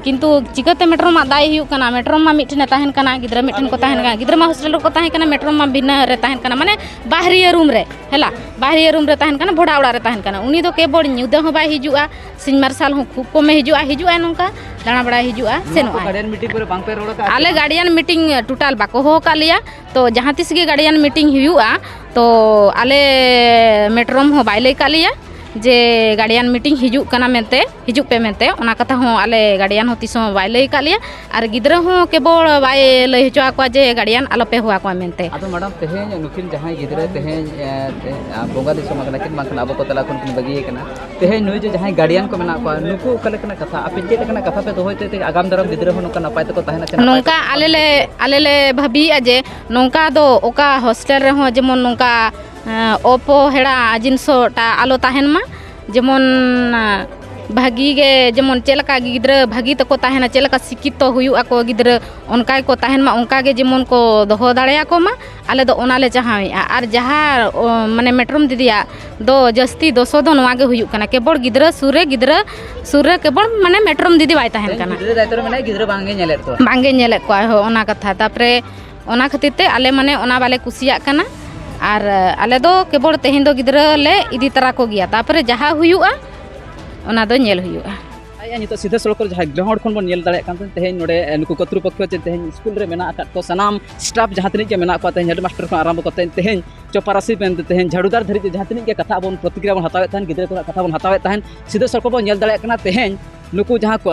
ᱠᱤᱱᱛᱩ ᱪᱤᱠᱟᱹᱛᱮ ᱢᱮᱴᱨᱚᱢ ᱟᱜ ᱫᱟᱭ ᱦᱩᱭᱩᱜ ᱠᱟᱱᱟ? ᱢᱮᱴᱨᱚᱢ ᱢᱟ ᱢᱤᱫ ᱴᱷᱮᱱᱮ ᱛᱟᱦᱮᱱ ᱠᱟᱱᱟ, ᱜᱤᱫᱽᱨᱟᱹ ᱢᱤᱫ ᱴᱷᱮᱱ ᱠᱚ ᱛᱟᱦᱮᱱ ᱠᱟᱱᱟ, ᱜᱤᱫᱽᱨᱟᱹ ᱢᱟ ᱦᱳᱥᱴᱮᱞ ᱨᱮᱠᱚ ᱛᱟᱦᱮᱸ ᱠᱟᱱᱟ, ᱢᱮᱴᱨᱚᱢ ᱢᱟ ᱵᱷᱤᱱᱟᱹ ᱨᱮ ᱛᱟᱦᱮᱱ ᱠᱟᱱᱟ, ᱢᱟᱱᱮ ᱵᱟᱦᱨᱤᱭᱟᱹ ᱨᱩᱢ ᱨᱮ, ᱦᱮᱞᱟ, ᱵᱟᱦᱨᱤᱭᱟᱹ ᱨᱩᱢ ᱨᱮ ᱛᱟᱦᱮᱱ ᱠᱟᱱᱟ, ᱵᱷᱚᱲᱟ ᱚᱲᱟᱜ ᱨᱮ ᱛᱟᱦᱮᱱ ᱠᱟᱱᱟ᱾ ᱩᱱᱤ ᱫᱚ ᱠᱮᱵᱚᱞ ᱧᱤᱫᱟᱹ ᱦᱚᱸ ᱵᱟᱭ ᱦᱤᱡᱩᱜᱼᱟ, ᱥᱤᱧ ᱢᱟᱨᱥᱟᱞ ᱦᱚᱸ ᱠᱷᱩᱵ ᱠᱚᱢᱮ ᱦᱤᱡᱩᱜᱼᱟ, ᱦᱤᱡᱩᱜᱼᱟᱭ ᱱᱚᱝᱠᱟ ᱫᱟᱬᱟ ᱵᱟᱲᱟᱭ ᱦᱤᱡᱩᱜᱼᱟ, ᱱᱚᱣᱟ ᱠᱚ ᱥᱮᱱᱚᱜᱼᱟᱭ᱾ ᱜᱟᱨᱰᱤᱭᱟᱱ ᱢᱤᱴᱤᱝ ᱠᱚᱨᱮ ᱵᱟᱝ ᱯᱮ ᱨᱚᱲ ᱟᱠᱟᱫᱼᱟ? ᱟᱞᱮ ᱜᱟᱨᱰᱤᱭᱟᱱ ᱢᱤᱴᱤᱝ ᱴᱳᱴᱟᱞ ᱵᱟᱠᱚ ᱦᱚᱦᱚ ᱟᱠᱟᱫ ᱞᱮᱭᱟ᱾ ᱛᱚ ᱡᱟᱦᱟᱸ ᱛᱤᱥ ᱜᱮ ᱜᱟᱨᱰᱤᱭᱟᱱ ᱢᱤᱴᱤᱝ ᱦᱩᱭᱩᱜᱼᱟ, ᱛᱚ ᱟᱞᱮ ᱢᱮᱴᱨᱚᱢ ᱦᱚᱸ ᱵᱟᱭ ᱞᱟᱹᱭ ᱟᱠᱟᱫ ᱞᱮᱭᱟ ᱡᱮ ᱜᱟᱨᱰᱤᱭᱟᱱ ᱢᱤᱴᱤᱝ ᱦᱤᱡᱩᱜ ᱠᱟᱱᱟ ᱢᱮᱱᱛᱮ, ᱦᱤᱡᱩᱜ ᱯᱮ ᱢᱮᱱᱛᱮ, ᱚᱱᱟ ᱠᱟᱛᱷᱟ ᱦᱚᱸ ᱟᱞᱮ ᱜᱟᱨᱰᱤᱭᱟᱱ ᱦᱚᱸ ᱛᱤᱥ ᱦᱚᱸ ᱵᱟᱭ ᱞᱟᱹᱭ ᱟᱠᱟᱫ ᱞᱮᱭᱟ᱾ ᱟᱨ ᱜᱤᱫᱽᱨᱟᱹ ᱦᱚᱸ ᱠᱮᱵᱚᱞ ᱵᱟᱭ ᱞᱟᱹᱭ ᱦᱚᱪᱚ ᱟᱠᱚᱣᱟ ᱡᱮ ᱜᱟᱨᱰᱤᱭᱟᱱ ᱟᱞᱚᱯᱮ ᱦᱚᱦᱚ ᱟᱠᱚᱣᱟ ᱢᱮᱱᱛᱮ᱾ ᱟᱫᱚ ᱢᱮᱰᱟᱢ, ᱛᱮᱦᱮᱧ ᱱᱩᱠᱤᱱ ᱡᱟᱦᱟᱸᱭ ᱜᱤᱫᱽᱨᱟᱹ ᱛᱮᱦᱮᱧ, ᱮ, ᱛᱮ-, ᱟ, ᱵᱚᱸᱜᱟ ᱫᱤᱥᱚᱢ ᱟᱠᱟᱱᱟ ᱠᱤᱱ, ᱵᱟᱝᱠᱷᱟᱱ ᱟᱵᱚ ᱠᱚ ᱛᱟᱞᱟ ᱠᱷᱚᱱ ᱠᱤᱱ ᱵᱟᱹᱜᱤᱭ ᱟᱠᱟᱱᱟ, ᱛᱮᱦᱮᱧ ᱱᱩᱭ ᱡᱮ ᱡᱟᱦᱟᱸᱭ ᱜᱟᱨᱰᱤᱭᱟᱱ ᱠᱚ ᱢᱮᱱᱟᱜ ᱠᱚᱣᱟ, ᱱᱩᱠᱩ ᱚᱠᱟ ᱞᱮᱠᱟᱱᱟᱜ ᱠᱟᱛᱷᱟ, ᱟᱯᱮ ᱪᱮᱫ ᱞᱮᱠᱟᱱᱟᱜ ᱠᱟᱛᱷᱟ ᱯᱮ ᱫᱚᱦᱚᱭ ᱛᱮ ᱛᱮᱦᱮᱧ ᱟᱜᱟᱢ ᱫᱟᱨᱟᱢ ᱜᱤᱫᱽᱨᱟᱹ ᱦᱚᱸ ᱱᱚᱝᱠᱟ ᱱᱟᱯᱟᱭ ᱛᱮᱠᱚ ᱛᱟᱦᱮᱱᱟ ᱥᱮ ᱱᱟᱯᱟᱭ ᱱᱚᱝᱠᱟ ᱛᱮᱠᱚ ᱟᱞᱮ ᱞᱮ, ᱟᱞᱮ ᱞᱮ ᱵᱷᱟᱹᱵᱤᱭᱮᱫᱼᱟ ᱡᱮ ᱱᱚᱝᱠᱟ ᱫᱚ ᱚᱠᱟ ᱦᱳᱥᱴᱮᱞ ᱨᱮᱦᱚᱸ ᱡᱮᱢᱚᱱ ᱱᱚᱝᱠᱟ, ᱮᱸ, ᱚᱯᱚᱦᱮᱲᱟ ᱡᱤᱱᱤᱥᱴᱟᱜ ᱟᱞᱚ ᱛᱟᱦᱮᱱ ᱢᱟ, ᱡᱮᱢᱚᱱ, ᱮᱸ, ᱵᱷᱟᱹᱜᱤ ᱜᱮ, ᱡᱮᱢᱚᱱ ᱪᱮᱫ ᱞᱮᱠᱟ ᱜᱤᱫᱽᱨᱟᱹ ᱵᱷᱟᱹᱜᱤ ᱛᱮᱠᱚ ᱛᱟᱦᱮᱱᱟ, ᱪᱮᱫ ᱞᱮᱠᱟ ᱥᱤᱠᱠᱷᱤᱛᱚ ᱦᱩᱭᱩᱜ ᱟᱠᱚ ᱜᱤᱫᱽᱨᱟᱹ, ᱚᱱᱠᱟ ᱜᱮᱠᱚ ᱛᱟᱦᱮᱱ ᱢᱟ, ᱚᱱᱠᱟ ᱜᱮ ᱡᱮᱢᱚᱱ ᱠᱚ ᱫᱚᱦᱚ ᱫᱟᱲᱮᱭᱟᱠᱚ ᱢᱟ, ᱟᱞᱮ ᱫᱚ ᱚᱱᱟ ᱞᱮ ᱪᱟᱦᱟᱣᱮᱫᱼᱟ᱾ ᱟᱨ ᱡᱟᱦᱟᱸ, ᱚ, ᱢᱟᱱᱮ ᱢᱮᱴᱨᱚᱢ ᱫᱤᱫᱤᱭᱟᱜ ᱫᱚ ᱡᱟᱹᱥᱛᱤ ᱫᱚᱥᱚ ᱫᱚ ᱱᱚᱣᱟ ᱜᱮ ᱦᱩᱭᱩᱜ ᱠᱟᱱᱟ, ᱠᱮᱵᱚᱞ ᱜᱤᱫᱽᱨᱟᱹ ᱥᱩᱨ ᱨᱮ, ᱜᱤᱫᱽᱨᱟᱹ ᱥᱩᱨ ᱨᱮ ᱠᱮᱵᱚᱞ ᱢᱟᱱᱮ ᱢᱮᱴᱨᱚᱢ ᱫᱤᱫᱤ ᱵᱟᱭ ᱛᱟᱦᱮᱱ ᱛᱮᱦᱮᱧ ᱠᱟᱱᱟ᱾ ᱜᱤᱫᱽᱨᱟᱹ ᱫᱟᱭᱤᱛᱛᱚ ᱨᱮ ᱢᱮᱱᱟᱭ, ᱜᱤᱫᱽᱨᱟᱹ ᱵᱟᱝ ᱜᱮ ᱧᱮᱞᱮᱫ ᱠᱚᱣᱟ᱾ ᱵᱟᱝ ᱜᱮ ᱧᱮᱞᱮᱫ ᱠᱚᱣᱟ, ᱦᱳᱭ, ᱚᱱᱟ ᱠᱟᱛᱷᱟ᱾ ᱛᱟᱨᱯᱚᱨᱮ ᱚᱱᱟ ᱠᱷᱟᱹᱛᱤᱨ ᱛᱮ ᱟᱞᱮ ᱢᱟᱱᱮ ᱚᱱᱟ ᱵᱟᱞᱮ ᱠᱩᱥᱤᱭᱟᱜ ᱠᱟᱱᱟ᱾ ᱟᱨ ᱟᱞᱮ ᱫᱚ ᱠᱮᱵᱚᱞ ᱛᱮᱦᱮᱧ ᱫᱚ ᱜᱤᱫᱽᱨᱟᱹ ᱞᱮ ᱤᱫᱤ ᱛᱟᱨᱟ ᱠᱚᱜᱮᱭᱟ, ᱛᱟᱨᱯᱚᱨᱮ ᱡᱟᱦᱟᱸ ᱦᱩᱭᱩᱜᱼᱟ ᱚᱱᱟ ᱫᱚ ᱧᱮᱞ ᱦᱩᱭᱩᱜᱼᱟ᱾ ᱟᱭ, ᱱᱤᱛᱚᱜ ᱥᱤᱫᱷᱟᱹ ᱥᱚᱲᱚᱠ ᱨᱮ ᱡᱟᱦᱟᱸᱭ ground ᱠᱷᱚᱱ ᱵᱚᱱ ᱧᱮᱞ ᱫᱟᱲᱮᱭᱟᱜ ᱠᱟᱱ ᱛᱟᱦᱮᱸ, ᱛᱮᱦᱮᱧ ᱱᱚᱰᱮ, ᱮ, ᱱᱩᱠᱩ ᱠᱚᱨᱛᱨᱤᱯᱚᱠᱠᱷᱚ ᱪᱮ ᱛᱮᱦᱮᱧ ᱥᱠᱩᱞ ᱨᱮ ᱢᱮᱱᱟᱜ ᱟᱠᱟᱫ ᱠᱚ ᱥᱟᱱᱟᱢ staff ᱡᱟᱦᱟᱸ ᱛᱤᱱᱟᱹᱜ ᱜᱮ ᱢᱮᱱᱟᱜ ᱠᱚᱣᱟ, ᱛᱮᱦᱮᱧ headmaster ᱠᱷᱚᱱ ᱟᱨᱟᱢᱵᱷᱚ ᱠᱟᱛᱮ ᱛᱮᱦᱮᱧ ᱪᱚᱯᱟᱨᱟᱥᱤ ᱢᱮᱱᱛᱮ ᱛᱮᱦᱮᱧ ᱡᱷᱟᱲᱩᱫᱟᱨ ᱫᱷᱟᱹᱨᱤᱡ ᱛᱮ ᱡᱟᱦᱟᱸ ᱛᱤᱱᱟᱹᱜ ᱜᱮ ᱠᱟᱛᱷᱟ ᱟᱵᱚᱱ ᱯᱨᱚᱛᱤᱠᱨᱤᱭᱟ ᱵᱚᱱ ᱦᱟᱛᱟᱣᱮᱫ ᱛᱟᱦᱮᱱ, ᱜᱤᱫᱽᱨᱟᱹ ᱠᱚᱣᱟᱜ ᱠᱟᱛᱷᱟ ᱵᱚᱱ ᱦᱟᱛᱟᱣᱮᱫ ᱛᱟᱦᱮᱱ, ᱥᱤᱫᱷᱟᱹ ᱥᱚᱲᱚᱠ ᱵᱚᱱ ᱧᱮᱞ ᱫᱟᱲᱮᱭᱟᱜ ᱠᱟᱱᱟ ᱛᱮᱦᱮᱧ ᱱᱩᱠᱩ ᱡᱟᱦᱟᱸ ᱠᱚ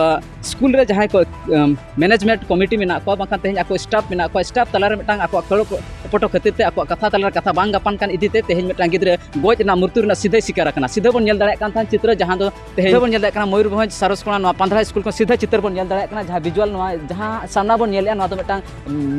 ᱥᱠᱩᱞ ᱨᱮ ᱡᱟᱦᱟᱸᱭ ᱠᱚ, ᱮᱢ, management committee ᱢᱮᱱᱟᱜ ᱠᱚᱣᱟ, ᱵᱟᱝᱠᱷᱟᱱ ᱛᱮᱦᱮᱧ ᱟᱠᱚ staff ᱢᱮᱱᱟᱜ ᱠᱚᱣᱟ, staff ᱛᱟᱞᱟᱨᱮ ᱢᱤᱫᱴᱟᱝ ᱟᱠᱚᱣᱟᱜ ᱠᱟᱹᱲᱚ ᱠᱚ ᱯᱚᱴᱚ ᱠᱷᱟᱹᱛᱤᱨ ᱛᱮ ᱟᱠᱚᱣᱟᱜ ᱠᱟᱛᱷᱟ ᱛᱟᱞᱟᱨᱮ ᱠᱟᱛᱷᱟ ᱵᱟᱝ ᱜᱟᱯᱟᱱ ᱠᱟᱱ ᱤᱫᱤ ᱛᱮ ᱛᱮᱦᱮᱧ ᱢᱤᱫᱴᱟᱝ ᱜᱤᱫᱽᱨᱟᱹ ᱜᱚᱡ ᱨᱮᱱᱟᱜ ᱢᱨᱛᱩ ᱨᱮᱱᱟᱜ ᱥᱤᱫᱷᱟᱹᱭ ᱥᱤᱠᱟᱨ ᱟᱠᱟᱱᱟ᱾ ᱥᱤᱫᱷᱟᱹ ᱵᱚᱱ ᱧᱮᱞ ᱫᱟᱲᱮᱭᱟᱜ ᱠᱟᱱ ᱛᱟᱦᱮᱸ ᱪᱤᱛᱨᱚ, ᱡᱟᱦᱟᱸ ᱫᱚ ᱛᱮᱦᱮᱧ ᱵᱚᱱ ᱧᱮᱞ ᱫᱟᱲᱮᱭᱟᱜ ᱠᱟᱱᱟ ᱢᱚᱭᱩᱨᱵᱷᱚᱸᱡᱽ ᱥᱟᱨᱚᱥᱠᱚᱬᱟ ᱱᱚᱣᱟ ᱯᱟᱱᱫᱷᱨᱟ ᱥᱠᱩᱞ ᱠᱷᱚᱱ ᱥᱤᱫᱷᱟᱹ ᱪᱤᱛᱟᱹᱨ ᱵᱚᱱ ᱧᱮᱞ ᱫᱟᱲᱮᱭᱟᱜ ᱠᱟᱱᱟ, ᱡᱟᱦᱟᱸ visual ᱱᱚᱣᱟ ᱡᱟᱦᱟᱸ ᱥᱟᱢᱱᱟ ᱵᱚᱱ ᱧᱮᱞᱮᱜᱼᱟ, ᱱᱚᱣᱟ ᱫᱚ ᱢᱤᱫᱴᱟᱝ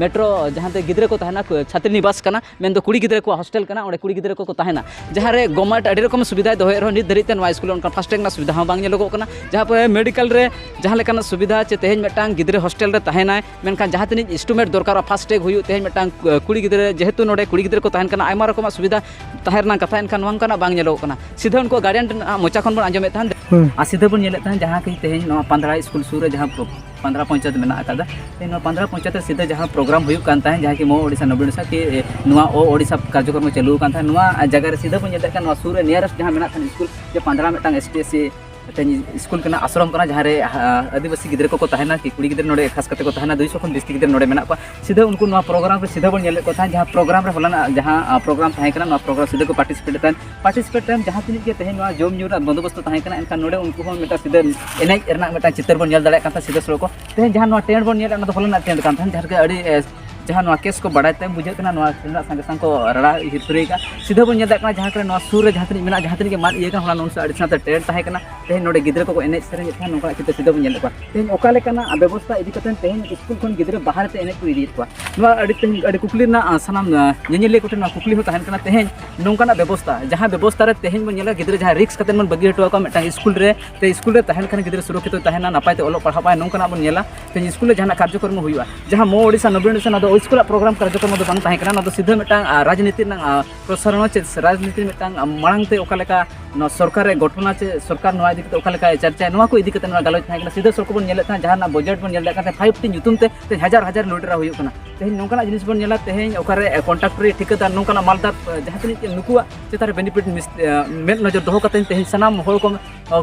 ᱢᱮᱴᱨᱳ ᱡᱟᱦᱟᱸ ᱛᱮ ᱜᱤᱫᱽᱨᱟᱹ ᱠᱚ ᱛᱟᱦᱮᱱᱟ, ᱠᱚ-, ᱪᱷᱟᱛᱨᱤ ᱱᱤᱵᱟᱥ ᱠᱟᱱᱟ, ᱢᱮᱱᱫᱚ ᱠᱩᱲᱤ ᱜᱤᱫᱽᱨᱟᱹ ᱠᱚᱣᱟᱜ ᱦᱳᱥᱴᱮᱞ ᱠᱟᱱᱟ, ᱚᱸᱰᱮ ᱠᱩᱲᱤ ᱜᱤᱫᱽᱨᱟᱹ ᱠᱚᱠᱚ ᱛᱟᱦᱮᱱᱟ᱾ ᱡᱟᱦᱟᱸ ᱨᱮ ᱜᱚᱵᱷᱢᱮᱱᱴ ᱟᱹᱰᱤ ᱨᱚᱠᱚᱢ ᱥᱩᱵᱤᱫᱷᱟᱭ ᱫᱚᱦᱚᱭᱮᱫ ᱨᱮᱦᱚᱸ, ᱱᱤᱛ ᱫᱷᱟᱹᱨᱤᱡ ᱛᱮ ᱱᱚᱣᱟ ᱥᱠᱩᱞ ᱨᱮ ᱚᱱᱠᱟ ᱯᱷᱟᱥᱴ ᱴᱮᱜᱽ ᱨᱮᱱᱟᱜ ᱥᱩᱵᱤᱫᱷᱟ ᱦᱚᱸ ᱵᱟᱝ ᱧᱮᱞᱚᱜᱚᱜ ᱠᱟᱱᱟ᱾ ᱡᱟᱦᱟᱸ ᱯᱚᱨᱮ ᱢᱮᱰᱤᱠᱮᱞ ᱦᱚᱥᱴᱮᱞ ᱨᱮ ᱡᱟᱦᱟᱸ ᱞᱮᱠᱟᱱᱟᱜ ᱥᱩᱵᱤᱫᱷᱟ, ᱪᱮ ᱛᱮᱦᱮᱧ ᱢᱤᱫᱴᱟᱝ ᱜᱤᱫᱽᱨᱟᱹ ᱦᱚᱥᱴᱮᱞ ᱨᱮ ᱛᱟᱦᱮᱱᱟᱭ, ᱢᱮᱱᱠᱷᱟᱱ ᱡᱟᱦᱟᱸ ᱛᱤᱱᱟᱹᱜ ᱮᱥᱴᱤᱢᱮᱴ ᱫᱚᱨᱠᱟᱨᱚᱜᱼᱟ, ᱯᱷᱟᱥᱴ ᱴᱮᱜᱽ ᱦᱩᱭᱩᱜ, ᱛᱮᱦᱮᱧ ᱢᱤᱫᱴᱟᱝ ᱠᱩᱲᱤ ᱜᱤᱫᱽᱨᱟᱹ, ᱡᱮᱦᱮᱛᱩ ᱱᱚᱰᱮ ᱠᱩᱲᱤ ᱜᱤᱫᱽᱨᱟᱹ ᱠᱚ ᱛᱟᱦᱮᱱ ᱠᱟᱱᱟ, ᱟᱭᱢᱟ ᱨᱚᱠᱚᱢᱟᱜ ᱥᱩᱵᱤᱫᱷᱟ ᱛᱟᱦᱮᱸ ᱨᱮᱱᱟᱜ ᱠᱟᱛᱷᱟ, ᱮᱱᱠᱷᱟᱱ ᱱᱚᱝᱠᱟᱱᱟᱜ ᱵᱟᱝ ᱧᱮᱞᱚᱜ ᱠᱟᱱᱟ᱾ ᱥᱤᱫᱷᱟᱹ ᱩᱱᱠᱩ ᱜᱟᱨᱰᱤᱭᱟᱱ ᱨᱮᱱᱟᱜ ᱢᱚᱪᱟ ᱠᱷᱚᱱ ᱵᱚᱱ ᱟᱸᱡᱚᱢᱮᱫ ᱛᱟᱦᱮᱱ᱾ ᱦᱩᱸ᱾ ᱟᱨ ᱥᱤᱫᱷᱟᱹ ᱵᱚᱱ ᱧᱮᱞᱮᱫ ᱛᱟᱦᱮᱱ, ᱡᱟᱦᱟᱸ ᱠᱤ ᱛᱮᱦᱮᱧ ᱱᱚᱣᱟ ᱯᱟᱸᱫᱽᱨᱟ ᱥᱠᱩᱞ ᱥᱩᱨ ᱨᱮ ᱡᱟᱦᱟᱸ ᱯᱨᱚ-, ᱯᱟᱸᱫᱽᱨᱟ ᱯᱚᱧᱪᱟᱭᱮᱛ ᱢᱮᱱᱟᱜ ᱟᱠᱟᱫᱟ, ᱛᱮᱦᱮᱧ ᱱᱚᱣᱟ ᱯᱟᱸᱫᱽᱨᱟ ᱯᱚᱧᱪᱟᱭᱮᱛ ᱨᱮ ᱥᱤᱫᱷᱟᱹ ᱡᱟᱦᱟᱸ ᱯᱨᱳᱜᱨᱟᱢ ᱦᱩᱭᱩᱜ ᱠᱟᱱ ᱛᱟᱦᱮᱸᱫ, ᱡᱟᱦᱟᱸ ᱠᱤ ᱢᱚ ᱳᱰᱤᱥᱟ ᱱᱚᱵᱤᱱ ᱳᱰᱤᱥᱟ ᱠᱤ, ᱮ, ᱱᱚᱣᱟ ᱳ ᱳᱰᱤᱥᱟ ᱠᱟᱨᱡᱚᱠᱨᱚᱢ ᱪᱟᱹᱞᱩ ᱟᱠᱟᱱ ᱛᱟᱦᱮᱸᱫ, ᱱᱚᱣᱟ ᱡᱟᱭᱜᱟ ᱨᱮ ᱥᱤᱫᱷᱟᱹ ᱵᱚᱱ ᱧᱮᱞᱮᱫ ᱠᱟᱱ, ᱱᱚᱣᱟ ᱥᱩᱨ ᱨᱮ ᱱᱤᱭᱟᱨᱮᱥᱴ ᱡᱟᱦᱟᱸ ᱢᱮᱱᱟᱜ ᱛᱟᱦᱮᱸᱫ ᱥᱠᱩᱞ, ᱡᱮ ᱯᱟᱸᱫᱽᱨᱟ ᱢᱤᱫᱴᱟᱝ ᱮᱥ ᱴᱤ ᱮᱥ ᱥᱤ ᱢᱤᱫᱴᱮᱱ ᱥᱠᱩᱞ ᱠᱟᱱᱟ, ᱟᱥᱨᱚᱢ ᱠᱟᱱᱟ, ᱡᱟᱦᱟᱸ ᱨᱮ, ᱟ, ᱟᱹᱫᱤᱵᱟᱹᱥᱤ ᱜᱤᱫᱽᱨᱟᱹ ᱠᱚᱠᱚ ᱛᱟᱦᱮᱱᱟ, ᱠᱤ ᱠᱩᱲᱤ ᱜᱤᱫᱽᱨᱟᱹ ᱱᱚᱰᱮ ᱠᱷᱟᱥ ᱠᱟᱛᱮ ᱠᱚ ᱛᱟᱦᱮᱱᱟ, ᱫᱩᱭᱥᱚ ᱠᱷᱚᱱ ᱵᱤᱥᱛᱤ ᱜᱤᱫᱽᱨᱟᱹ ᱱᱚᱰᱮ ᱢᱮᱱᱟᱜ ᱠᱚᱣᱟ᱾ ᱥᱤᱫᱷᱟᱹ ᱩᱱᱠᱩ ᱱᱚᱣᱟ ᱯᱨᱳᱜᱨᱟᱢ ᱨᱮ ᱥᱤᱫᱷᱟᱹ ᱵᱚᱱ ᱧᱮᱞᱮᱫ ᱠᱚ ᱛᱟᱦᱮᱸᱫ, ᱡᱟᱦᱟᱸ, ᱟ, ᱯᱨᱳᱜᱨᱟᱢ ᱛᱟᱦᱮᱸ ᱠᱟᱱᱟ, ᱱᱚᱣᱟ ᱯᱨᱳᱜᱨᱟᱢ ᱥᱤᱫᱷᱟᱹ ᱠᱚ ᱯᱟᱨᱴᱤᱥᱤᱯᱮᱴ ᱛᱟᱦᱮᱸᱫ᱾ ᱯᱟᱨᱴᱤᱥᱤᱯᱮᱴ ᱛᱟᱭᱚᱢ ᱡᱟᱦᱟᱸ ᱛᱤᱱᱟᱹᱜ ᱜᱮ ᱛᱮᱦᱮᱧ ᱱᱚᱣᱟ ᱡᱚᱢ ᱧᱩ ᱨᱮᱱᱟᱜ ᱵᱚᱱᱫᱳᱵᱚᱥᱛᱚ ᱛᱟᱦᱮᱸ ᱠᱟᱱᱟ, ᱮᱱᱠᱷᱟᱱ ᱱᱚᱰᱮ ᱩᱱᱠᱩ ᱦᱚᱸ ᱢᱤᱫᱴᱟᱝ ᱥᱤᱫᱷᱟᱹ ᱮᱱᱮᱡ ᱨᱮᱱᱟᱜ ᱢᱤᱫᱴᱟᱝ ᱪᱤᱛᱟᱹᱨ ᱵᱚᱱ ᱧᱮᱞ ᱫᱟᱲᱮᱭᱟᱜ ᱠᱟᱱ ᱛᱟᱦᱮᱸᱫ᱾ ᱥᱤᱫᱷᱟᱹ ᱥᱚᱲᱚᱠ ᱠᱚ ᱛᱮᱦᱮᱧ ᱡᱟᱦᱟᱸ ᱱᱚᱣᱟ ᱴᱮᱱᱴ ᱵᱚᱱ ᱧᱮᱞᱮᱫ, ᱚᱱᱟ ᱫᱚ ᱦᱚᱞᱟᱱᱟᱜ ᱴᱮᱱᱴ ᱠᱟᱱ ᱛᱟᱦᱮᱸᱫ, ᱡᱟᱦᱟᱸ ᱨᱮ ᱟᱹᱰᱤ, ᱮ, ᱡᱟᱦᱟᱸ ᱱᱚᱣᱟ ᱠᱮᱥ ᱠᱚ ᱵᱟᱲᱟᱭ ᱛᱟᱭᱚᱢ ᱵᱩᱡᱷᱟᱹᱜ ᱠᱟᱱᱟ, ᱱᱚᱣᱟ ᱨᱮᱱᱟᱜ ᱥᱟᱸᱜᱮ ᱥᱟᱝ ᱠᱚ ᱨᱟᱲᱟ ᱦᱤᱨᱯᱟᱹᱨᱤᱭ ᱠᱟᱜᱼᱟ᱾ ᱥᱤᱫᱷᱟᱹ ᱵᱚᱱ ᱧᱮᱞ ᱫᱟᱲᱮᱭᱟᱜ ᱠᱟᱱᱟ, ᱡᱟᱦᱟᱸ ᱠᱚᱨᱮ ᱱᱚᱣᱟ ᱥᱩᱨ ᱨᱮ ᱡᱟᱦᱟᱸ ᱛᱤᱱᱟᱹᱜ ᱢᱮᱱᱟᱜᱼᱟ, ᱡᱟᱦᱟᱸ ᱛᱤᱱᱟᱹᱜ ᱜᱮ ᱢᱟᱫ ᱤᱭᱟᱹ ᱠᱟᱱᱟ, ᱦᱚᱞᱟ ᱱᱚᱣᱟ ᱟᱹᱰᱤ ᱥᱟᱶᱛᱮ ᱴᱮᱱᱴ ᱛᱟᱦᱮᱸ ᱠᱟᱱᱟ, ᱛᱮᱦᱮᱧ ᱱᱚᱰᱮ ᱜᱤᱫᱽᱨᱟᱹ ᱠᱚᱠᱚ ᱮᱱᱮᱡ ᱥᱮᱨᱮᱧᱮᱫ ᱛᱟᱦᱮᱸᱫ, ᱱᱚᱝᱠᱟᱱᱟᱜ ᱪᱤᱛᱟᱹᱨ ᱥᱤᱫᱷᱟᱹ ᱵᱚᱱ ᱧᱮᱞᱮᱫ ᱠᱚᱣᱟ᱾ ᱛᱮᱦᱮᱧ ᱚᱠᱟ ᱞᱮᱠᱟᱱᱟᱜ ᱵᱮᱵᱚᱥᱛᱷᱟ ᱤᱫᱤ ᱠᱟᱛᱮ ᱛᱮᱦᱮᱧ ᱥᱠᱩᱞ ᱠᱷᱚᱱ ᱜᱤᱫᱽᱨᱟᱹ ᱵᱟᱦᱨᱮ ᱛᱮ ᱮᱱᱮᱡ ᱠᱚ ᱤᱫᱤᱭᱮᱫ ᱠᱚᱣᱟ? ᱱᱚᱣᱟ ᱟᱹᱰᱤ, ᱛᱮᱦᱮᱧ ᱟᱹᱰᱤ ᱠᱩᱠᱞᱤ ᱨᱮᱱᱟᱜ, ᱟ, ᱥᱟᱱᱟᱢ, ᱟ, ᱧᱮᱧᱮᱞᱤᱭᱟᱹ ᱠᱚᱴᱷᱮᱱ ᱱᱚᱣᱟ ᱠᱩᱠᱞᱤ ᱦᱚᱸ ᱛᱟᱦᱮᱱ ᱠᱟᱱᱟ, ᱛᱮᱦᱮᱧ ᱱᱚᱝᱠᱟᱱᱟᱜ ᱵᱮᱵᱚᱥᱛᱷᱟ, ᱡᱟᱦᱟᱸ ᱵᱮᱵᱚᱥᱛᱷᱟ ᱨᱮ ᱛᱮᱦᱮᱧ ᱵᱚᱱ ᱧᱮᱞᱟ ᱜᱤᱫᱽᱨᱟᱹ ᱡᱟᱦᱟᱸ ᱨᱤᱠᱥ ᱠᱟᱛᱮ ᱵᱚᱱ ᱵᱟᱹᱜᱤ ᱦᱚᱴᱚ ᱟᱠᱚᱣᱟ ᱢᱤᱫᱴᱟᱝ ᱥᱠᱩᱞ ᱨᱮ, ᱛᱮ ᱥᱠᱩᱞ ᱨᱮ ᱛᱟᱦᱮᱱ ᱠᱷᱟᱱ ᱜᱤᱫᱽᱨᱟᱹ ᱥᱩᱨᱚᱠᱠᱷᱤᱛ ᱛᱟᱦᱮᱱᱟ, ᱱᱟᱯᱟᱭ ᱛᱮ ᱚᱞᱚᱜ ᱯᱟᱲᱦᱟᱜ ᱟᱭ, ᱱᱚᱝᱠᱟᱱᱟᱜ ᱵᱚᱱ ᱧᱮᱞᱟ᱾ ᱛᱮᱦᱮᱧ ᱥᱠᱩᱞ ᱨᱮ ᱡᱟᱦᱟᱱᱟᱜ ᱠᱟᱨᱡᱚᱠᱨᱚᱢ ᱦᱩᱭᱩᱜᱼᱟ, ᱡᱟᱦᱟᱸ ᱢᱚ ᱳᱰᱤᱥᱟ ᱱᱚᱵᱤᱱ ᱳᱰᱤᱥᱟ, ᱱᱚᱣᱟ ᱫᱚ ᱥᱠᱩᱞᱟᱜ ᱯᱨᱳᱜᱨᱟᱢ ᱠᱟᱨᱡᱚᱠᱨᱚᱢ ᱫᱚ ᱵᱟᱝ ᱛᱟᱦᱮᱸ ᱠᱟᱱᱟ, ᱱᱚᱣᱟ ᱫᱚ ᱥᱤᱫᱷᱟᱹ ᱢᱤᱫᱴᱟᱝ, ᱟ, ᱨᱟᱡᱽᱱᱤᱛᱤ ᱨᱮᱱᱟᱜ, ᱟ, ᱯᱨᱚᱥᱟᱨᱚᱬ ᱪᱮ ᱨᱟᱡᱽᱱᱤᱛᱤ ᱢᱤᱫᱴᱟᱝ, ᱟ, ᱢᱟᱲᱟᱝ ᱛᱮ ᱚᱠᱟ ᱞᱮᱠᱟ ᱱᱚᱣᱟ ᱥᱚᱨᱠᱟᱨ ᱨᱮ ᱜᱚᱴᱷᱚᱱᱟ ᱪᱮ ᱥᱚᱨᱠᱟᱨ ᱱᱚᱣᱟ ᱤᱫᱤ ᱠᱟᱛᱮ ᱚᱠᱟ ᱞᱮᱠᱟᱭ ᱪᱟᱨᱪᱟᱭᱟ, ᱱᱚᱣᱟ ᱠᱚ ᱤᱫᱤ ᱠᱟᱛᱮ ᱱᱚᱣᱟ ᱜᱟᱞᱚᱪ ᱛᱟᱦᱮᱸ ᱠᱟᱱᱟ᱾ ᱥᱤᱫᱷᱟᱹ ᱥᱚᱲᱚᱠ ᱵᱚᱱ ᱧᱮᱞᱮᱫ ᱛᱟᱦᱮᱸ, ᱡᱟᱦᱟᱱᱟᱜ ᱵᱟᱡᱮᱴ ᱵᱚᱱ ᱧᱮᱞ ᱫᱟᱲᱮᱭᱟᱜ ᱠᱟᱱ ᱛᱟᱦᱮᱸ, ᱯᱷᱟᱭᱤᱵᱷ ᱴᱤ ᱧᱩᱛᱩᱢ ᱛᱮ ᱛᱮᱦᱮᱧ ᱦᱟᱡᱟᱨ ᱦᱟᱡᱟᱨ ᱞᱩᱴᱮᱨᱟ ᱦᱩᱭᱩᱜ ᱠᱟᱱᱟ᱾ ᱛᱮᱦᱮᱧ ᱱᱚᱝᱠᱟᱱᱟᱜ ᱡᱤᱱᱤᱥ ᱵᱚᱱ ᱧᱮᱞᱟ, ᱛᱮᱦᱮᱧ ᱚᱠᱟᱨᱮ, ᱮ, ᱠᱚᱱᱴᱨᱟᱠᱴᱚᱨᱤ ᱴᱷᱤᱠᱟᱹᱫᱟᱨ ᱱᱚᱝᱠᱟᱱᱟᱜ ᱢᱟᱞᱫᱟᱨ, ᱮ, ᱡᱟᱦᱟᱸ ᱛᱤᱱᱟᱹᱜ ᱜᱮ ᱱᱩᱠᱩᱣᱟᱜ ᱪᱮᱛᱟᱱ ᱨᱮ ᱵᱮᱱᱤᱯᱷᱤᱴ ᱢᱤᱥ-, ᱮ, ᱢᱮᱫ ᱱᱚᱡᱚᱨ ᱫᱚᱦᱚ ᱠᱟᱛᱮ ᱛᱮᱦᱮᱧ ᱥᱟᱱᱟᱢ ᱦᱚᱲ ᱠᱚ,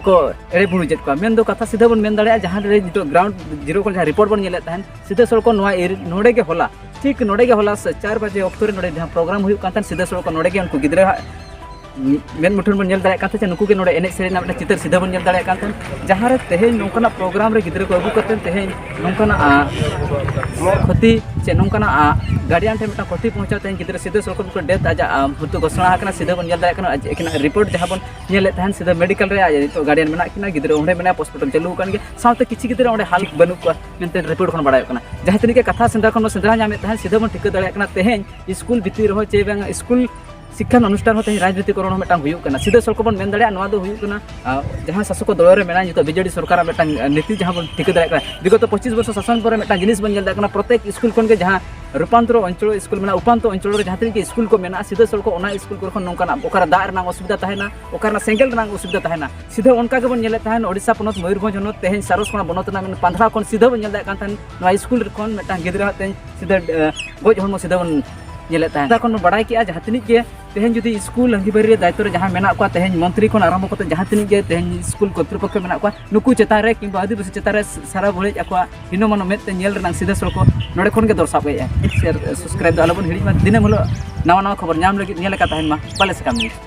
ᱠᱚ ᱮᱲᱮ ᱵᱩᱲᱩᱡᱮᱫ ᱠᱚᱣᱟ᱾ ᱢᱮᱱᱫᱚ ᱠᱟᱛᱷᱟ ᱥᱤᱫᱷᱟᱹ ᱵᱚᱱ ᱢᱮᱱ ᱫᱟᱲᱮᱭᱟᱜᱼᱟ, ᱡᱟᱦᱟᱸ ᱨᱮ ᱱᱤᱛᱚᱜ ᱜᱨᱟᱣᱩᱱᱰ ᱡᱤᱨᱳ ᱠᱷᱚᱱ ᱡᱟᱦᱟᱸ ᱨᱤᱯᱳᱨᱴ ᱵᱚᱱ ᱧᱮᱞᱮᱫ ᱛᱟᱦᱮᱸᱫ, ᱥᱤᱫᱷᱟᱹ ᱥᱚᱲᱚᱠ ᱱᱚᱣᱟ ᱮᱨᱤ-, ᱱᱚᱰᱮ ᱜᱮ ᱦᱚᱞᱟ, ᱴᱷᱤᱠ ᱱᱚᱰᱮ ᱜᱮ ᱦᱚᱞᱟ ᱥᱮ ᱪᱟᱨ ᱵᱟᱡᱮ ᱚᱠᱛᱚ ᱨᱮ ᱱᱚᱰᱮ ᱡᱟᱦᱟᱸ ᱯᱨᱳᱜᱨᱟᱢ ᱦᱩᱭᱩᱜ ᱠᱟᱱ ᱛᱟᱦᱮᱸᱫ, ᱥᱤᱫᱷᱟᱹ ᱥᱚᱲᱚᱠ ᱱᱚᱰᱮ ᱜᱮ ᱩᱱᱠᱩ ᱜᱤᱫᱽᱨᱟᱹ ᱦᱟᱸᱜ ᱢᱮᱫ ᱢᱩᱴᱷᱟᱹᱱ ᱵᱚᱱ ᱧᱮᱞ ᱫᱟᱲᱮᱭᱟᱜ ᱠᱟᱱ ᱛᱟᱦᱮᱸᱫ, ᱡᱮ ᱱᱩᱠᱩ ᱜᱮ ᱱᱚᱰᱮ ᱮᱱᱮᱡ ᱥᱮᱨᱮᱧ ᱨᱮᱱᱟᱜ ᱢᱤᱫᱴᱟᱝ ᱪᱤᱛᱟᱹᱨ ᱥᱤᱫᱷᱟᱹ ᱵᱚᱱ ᱧᱮᱞ ᱫᱟᱲᱮᱭᱟᱜ ᱠᱟᱱ ᱛᱟᱦᱮᱸᱫ᱾ ᱡᱟᱦᱟᱸ ᱨᱮ ᱛᱮᱦᱮᱧ ᱱᱚᱝᱠᱟᱱᱟᱜ ᱯᱨᱳᱜᱨᱟᱢ ᱨᱮ ᱜᱤᱫᱽᱨᱟᱹ ᱠᱚ ᱟᱹᱜᱩ ᱠᱟᱛᱮ ᱛᱮᱦᱮᱧ ᱱᱚᱝᱠᱟᱱᱟᱜ, ᱟ, ᱠᱷᱚᱛᱤ ᱪᱮ ᱱᱚᱝᱠᱟᱱᱟᱜ, ᱟ, ᱜᱟᱨᱰᱤᱭᱟᱱ ᱴᱷᱮᱱ ᱢᱤᱫᱴᱟᱝ ᱠᱷᱚᱛᱤ ᱯᱚᱦᱚᱸᱪᱟᱣ, ᱛᱮᱦᱮᱧ ᱜᱤᱫᱽᱨᱟᱹ ᱥᱤᱫᱷᱟᱹ ᱥᱚᱲᱚᱠ ᱩᱱᱠᱩ ᱰᱮᱛᱷ ᱟᱡᱟᱜ, ᱟ, ᱢᱚᱨᱛᱩ ᱜᱷᱳᱥᱚᱱᱟ ᱟᱠᱟᱱᱟ᱾ ᱥᱤᱫᱷᱟᱹ ᱵᱚᱱ ᱧᱮᱞ ᱫᱟᱲᱮᱭᱟᱜ ᱠᱟᱱᱟ, ᱟᱡ ᱮᱠᱮᱱᱟᱜ ᱨᱤᱯᱳᱨᱴ ᱡᱟᱦᱟᱸ ᱵᱚᱱ ᱧᱮᱞᱮᱫ ᱛᱟᱦᱮᱸᱫ, ᱥᱤᱫᱷᱟᱹ ᱢᱮᱰᱤᱠᱟᱞ ᱨᱮ ᱟᱡ ᱱᱤᱛᱚᱜ ᱜᱟᱨᱰᱤᱭᱟᱱ ᱢᱮᱱᱟᱜ ᱠᱤᱱᱟ, ᱜᱤᱫᱽᱨᱟᱹ ᱚᱸᱰᱮ ᱢᱮᱱᱟᱭᱟ, ᱯᱳᱥᱴᱢᱚᱨᱴᱮᱢ ᱪᱟᱹᱞᱩ ᱟᱠᱟᱱ ᱜᱮᱭᱟ, ᱥᱟᱶᱛᱮ ᱠᱤᱪᱷᱩ ᱜᱤᱫᱽᱨᱟᱹ ᱚᱸᱰᱮ ᱦᱟᱞ ᱵᱟᱹᱱᱩᱜ ᱠᱚᱣᱟ ᱢᱮᱱᱛᱮ ᱨᱤᱯᱳᱨᱴ ᱠᱷᱚᱱ ᱵᱟᱲᱟᱭᱚᱜ ᱠᱟᱱᱟ᱾ ᱡᱟᱦᱟᱸ ᱛᱤᱱᱟᱹᱜ ᱜᱮ ᱠᱟᱛᱷᱟ ᱥᱮᱸᱫᱽᱨᱟ ᱠᱷᱚᱱ ᱵᱚᱱ ᱥᱮᱸᱫᱽᱨᱟ ᱧᱟᱢᱮᱫ ᱛᱟᱦᱮᱸᱫ, ᱥᱤᱫᱷᱟᱹ ᱵᱚᱱ ᱴᱷᱤᱠᱟᱹ ᱫᱟᱲᱮᱭᱟᱜ ᱠᱟᱱᱟ, ᱛᱮᱦᱮᱧ ᱥᱠᱩᱞ ᱵᱷᱤᱛᱤᱨ ᱨᱮᱦᱚᱸ ᱪᱮ ᱵᱟᱝ ᱥᱠᱩᱞ ᱥᱤᱠᱠᱷᱟᱱ ᱚᱱᱩᱥᱴᱷᱟᱱ ᱦᱚᱸ ᱛᱮᱦᱮᱧ ᱨᱟᱡᱽᱱᱤᱛᱤᱠᱚᱨᱚᱱ ᱦᱚᱸ ᱢᱤᱫᱴᱟᱝ ᱦᱩᱭᱩᱜ ᱠᱟᱱᱟ᱾ ᱥᱤᱫᱷᱟᱹ ᱥᱚᱞᱠᱚ ᱵᱚᱱ ᱢᱮᱱ ᱫᱟᱲᱮᱭᱟᱜᱼᱟ, ᱱᱚᱣᱟ ᱫᱚ ᱦᱩᱭᱩᱜ ᱠᱟᱱᱟ, ᱟᱸ, ᱡᱟᱦᱟᱸ ᱥᱟᱥᱚᱠ ᱫᱚᱞ ᱨᱮ ᱢᱮᱱᱟᱜᱼᱟ ᱱᱤᱛᱚᱜ ᱵᱤᱡᱮᱰᱤ ᱥᱚᱨᱠᱟᱨᱟᱜ ᱢᱤᱫᱴᱟᱝ, ᱟᱸ, ᱱᱤᱛᱤ ᱡᱟᱦᱟᱸ ᱵᱚᱱ ᱴᱷᱤᱠᱟᱹ ᱫᱟᱲᱮᱭᱟᱜ ᱠᱟᱱᱟ᱾ ᱵᱤᱜᱚᱛᱚ ᱯᱚᱸᱪᱤᱥ ᱵᱚᱪᱷᱚᱨ ᱥᱟᱥᱚᱱ ᱯᱚᱨᱮ ᱢᱤᱫᱴᱟᱝ ᱡᱤᱱᱤᱥ ᱵᱚᱱ ᱧᱮᱞ ᱫᱟᱲᱮᱭᱟᱜ ᱠᱟᱱᱟ, ᱯᱨᱚᱛᱮᱠ ᱥᱠᱩᱞ ᱠᱷᱚᱱ ᱜᱮ ᱡᱟᱦᱟᱸ ᱨᱩᱯᱟᱱᱛᱚᱨ ᱚᱧᱪᱚᱞ ᱥᱠᱩᱞ ᱢᱮᱱᱟᱜᱼᱟ, ᱩᱯᱟᱱᱛᱚ ᱚᱧᱪᱚᱞ ᱨᱮ ᱡᱟᱦᱟᱸ ᱛᱤᱱᱟᱹᱜ ᱜᱮ ᱥᱠᱩᱞ ᱠᱚ ᱢᱮᱱᱟᱜᱼᱟ, ᱥᱤᱫᱷᱟᱹ ᱥᱚᱞᱠᱚ ᱚᱱᱟ ᱥᱠᱩᱞ ᱠᱚᱨᱮ ᱠᱷᱚᱱ ᱱᱚᱝᱠᱟᱱᱟᱜ ᱚᱠᱟᱨᱮ ᱫᱟᱜ ᱨᱮᱱᱟᱜ ᱚᱥᱩᱵᱤᱫᱷᱟ ᱛᱟᱦᱮᱱᱟ, ᱚᱠᱟᱨᱮ ᱥᱮᱸᱜᱮᱞ ᱨᱮᱱᱟᱜ ᱚᱥᱩᱵᱤᱫᱷᱟ ᱛᱟᱦᱮᱱᱟ, ᱥᱤᱫᱷᱟᱹ ᱚᱱᱠᱟ ᱜᱮᱵᱚᱱ ᱧᱮᱞᱮᱫ ᱛᱟᱦᱮᱱ᱾ ᱳᱰᱤᱥᱟ ᱯᱚᱱᱚᱛ ᱢᱚᱭᱩᱨᱵᱷᱚᱸᱡᱽ ᱦᱚᱱᱚᱛ ᱛᱮᱦᱮᱧ ᱥᱟᱨᱚᱥᱠᱳᱱᱟ ᱵᱚᱱᱚᱛ ᱨᱮᱱᱟᱜ ᱢᱮᱱ ᱯᱟᱱᱫᱷᱨᱟ ᱠᱷᱚᱱ ᱥᱤᱫᱷᱟᱹ ᱵᱚᱱ ᱧᱮᱞ ᱫᱟᱲᱮᱭᱟᱜ ᱠᱟᱱ ᱛᱟᱦᱮᱱ, ᱱᱚᱣᱟ ᱥᱠᱩᱞ ᱠᱷᱚᱱ ᱢᱤᱫᱴᱟᱝ ᱜᱤᱫᱽᱨᱟᱹ ᱦᱟᱜ ᱛᱮᱦᱮᱧ ᱥᱤᱫᱷᱟᱹ, ᱮ, ᱜᱚᱡ ᱦᱚᱲᱢᱚ ᱥᱤᱫᱷᱟᱹ ᱵᱚᱱ ᱧᱮᱞᱮᱫ ᱛᱟᱦᱮᱸᱫ᱾ ᱚᱱᱟ ᱠᱷᱚᱱ ᱵᱚᱱ ᱵᱟᱲᱟᱭ ᱠᱮᱜᱼᱟ ᱡᱟᱦᱟᱸ ᱛᱤᱱᱟᱹᱜ ᱜᱮ ᱛᱮᱦᱮᱧ ᱡᱩᱫᱤ ᱥᱠᱩᱞ ᱟᱺᱜᱤᱵᱷᱟᱹᱨᱤ ᱨᱮ ᱫᱟᱭᱤᱛᱛᱚ ᱨᱮ ᱡᱟᱦᱟᱸᱭ ᱢᱮᱱᱟᱜ ᱠᱚᱣᱟ, ᱛᱮᱦᱮᱧ ᱢᱚᱱᱛᱨᱤ ᱠᱷᱚᱱ ᱟᱨᱟᱢᱵᱷᱚ ᱠᱟᱛᱮ ᱡᱟᱦᱟᱸ ᱛᱤᱱᱟᱹᱜ ᱜᱮ ᱛᱮᱦᱮᱧ ᱥᱠᱩᱞ ᱠᱚᱨᱛᱨᱤᱯᱚᱠᱠᱷᱚ ᱢᱮᱱᱟᱜ ᱠᱚᱣᱟ, ᱱᱩᱠᱩ ᱪᱮᱛᱟᱱ ᱨᱮ ᱠᱤᱝᱵᱟ ᱟᱹᱫᱤᱵᱟᱹᱥᱤ ᱪᱮᱛᱟᱱ ᱨᱮ ᱥᱟᱨᱟ ᱜᱷᱟᱹᱲᱤᱡ ᱟᱠᱚᱣᱟᱜ ᱦᱤᱱᱚ ᱢᱟᱱᱚ ᱢᱮᱫ ᱛᱮ ᱧᱮᱞ ᱨᱮᱱᱟᱜ ᱥᱤᱫᱷᱟᱹ ᱥᱚᱲᱠᱚ ᱱᱚᱰᱮ ᱠᱷᱚᱱ ᱜᱮ ᱫᱚᱨᱥᱟᱣ ᱮᱫᱼᱟ᱾ Share, subscribe ᱫᱚ ᱟᱞᱚᱵᱚᱱ ᱦᱤᱲᱤᱧ ᱢᱟ᱾ ᱫᱤᱱᱟᱹᱢ ᱦᱤᱞᱳᱜ ᱱᱟᱣᱟ ᱱᱟᱣᱟ ᱠᱷᱚᱵᱚᱨ ᱧᱟᱢ ᱞᱟᱹᱜᱤᱫ ᱧᱮᱞ ᱟᱠᱟ ᱛᱟᱦᱮᱱ ᱢᱟ ᱵᱟᱞᱮ ᱥᱟᱠᱟᱢ News᱾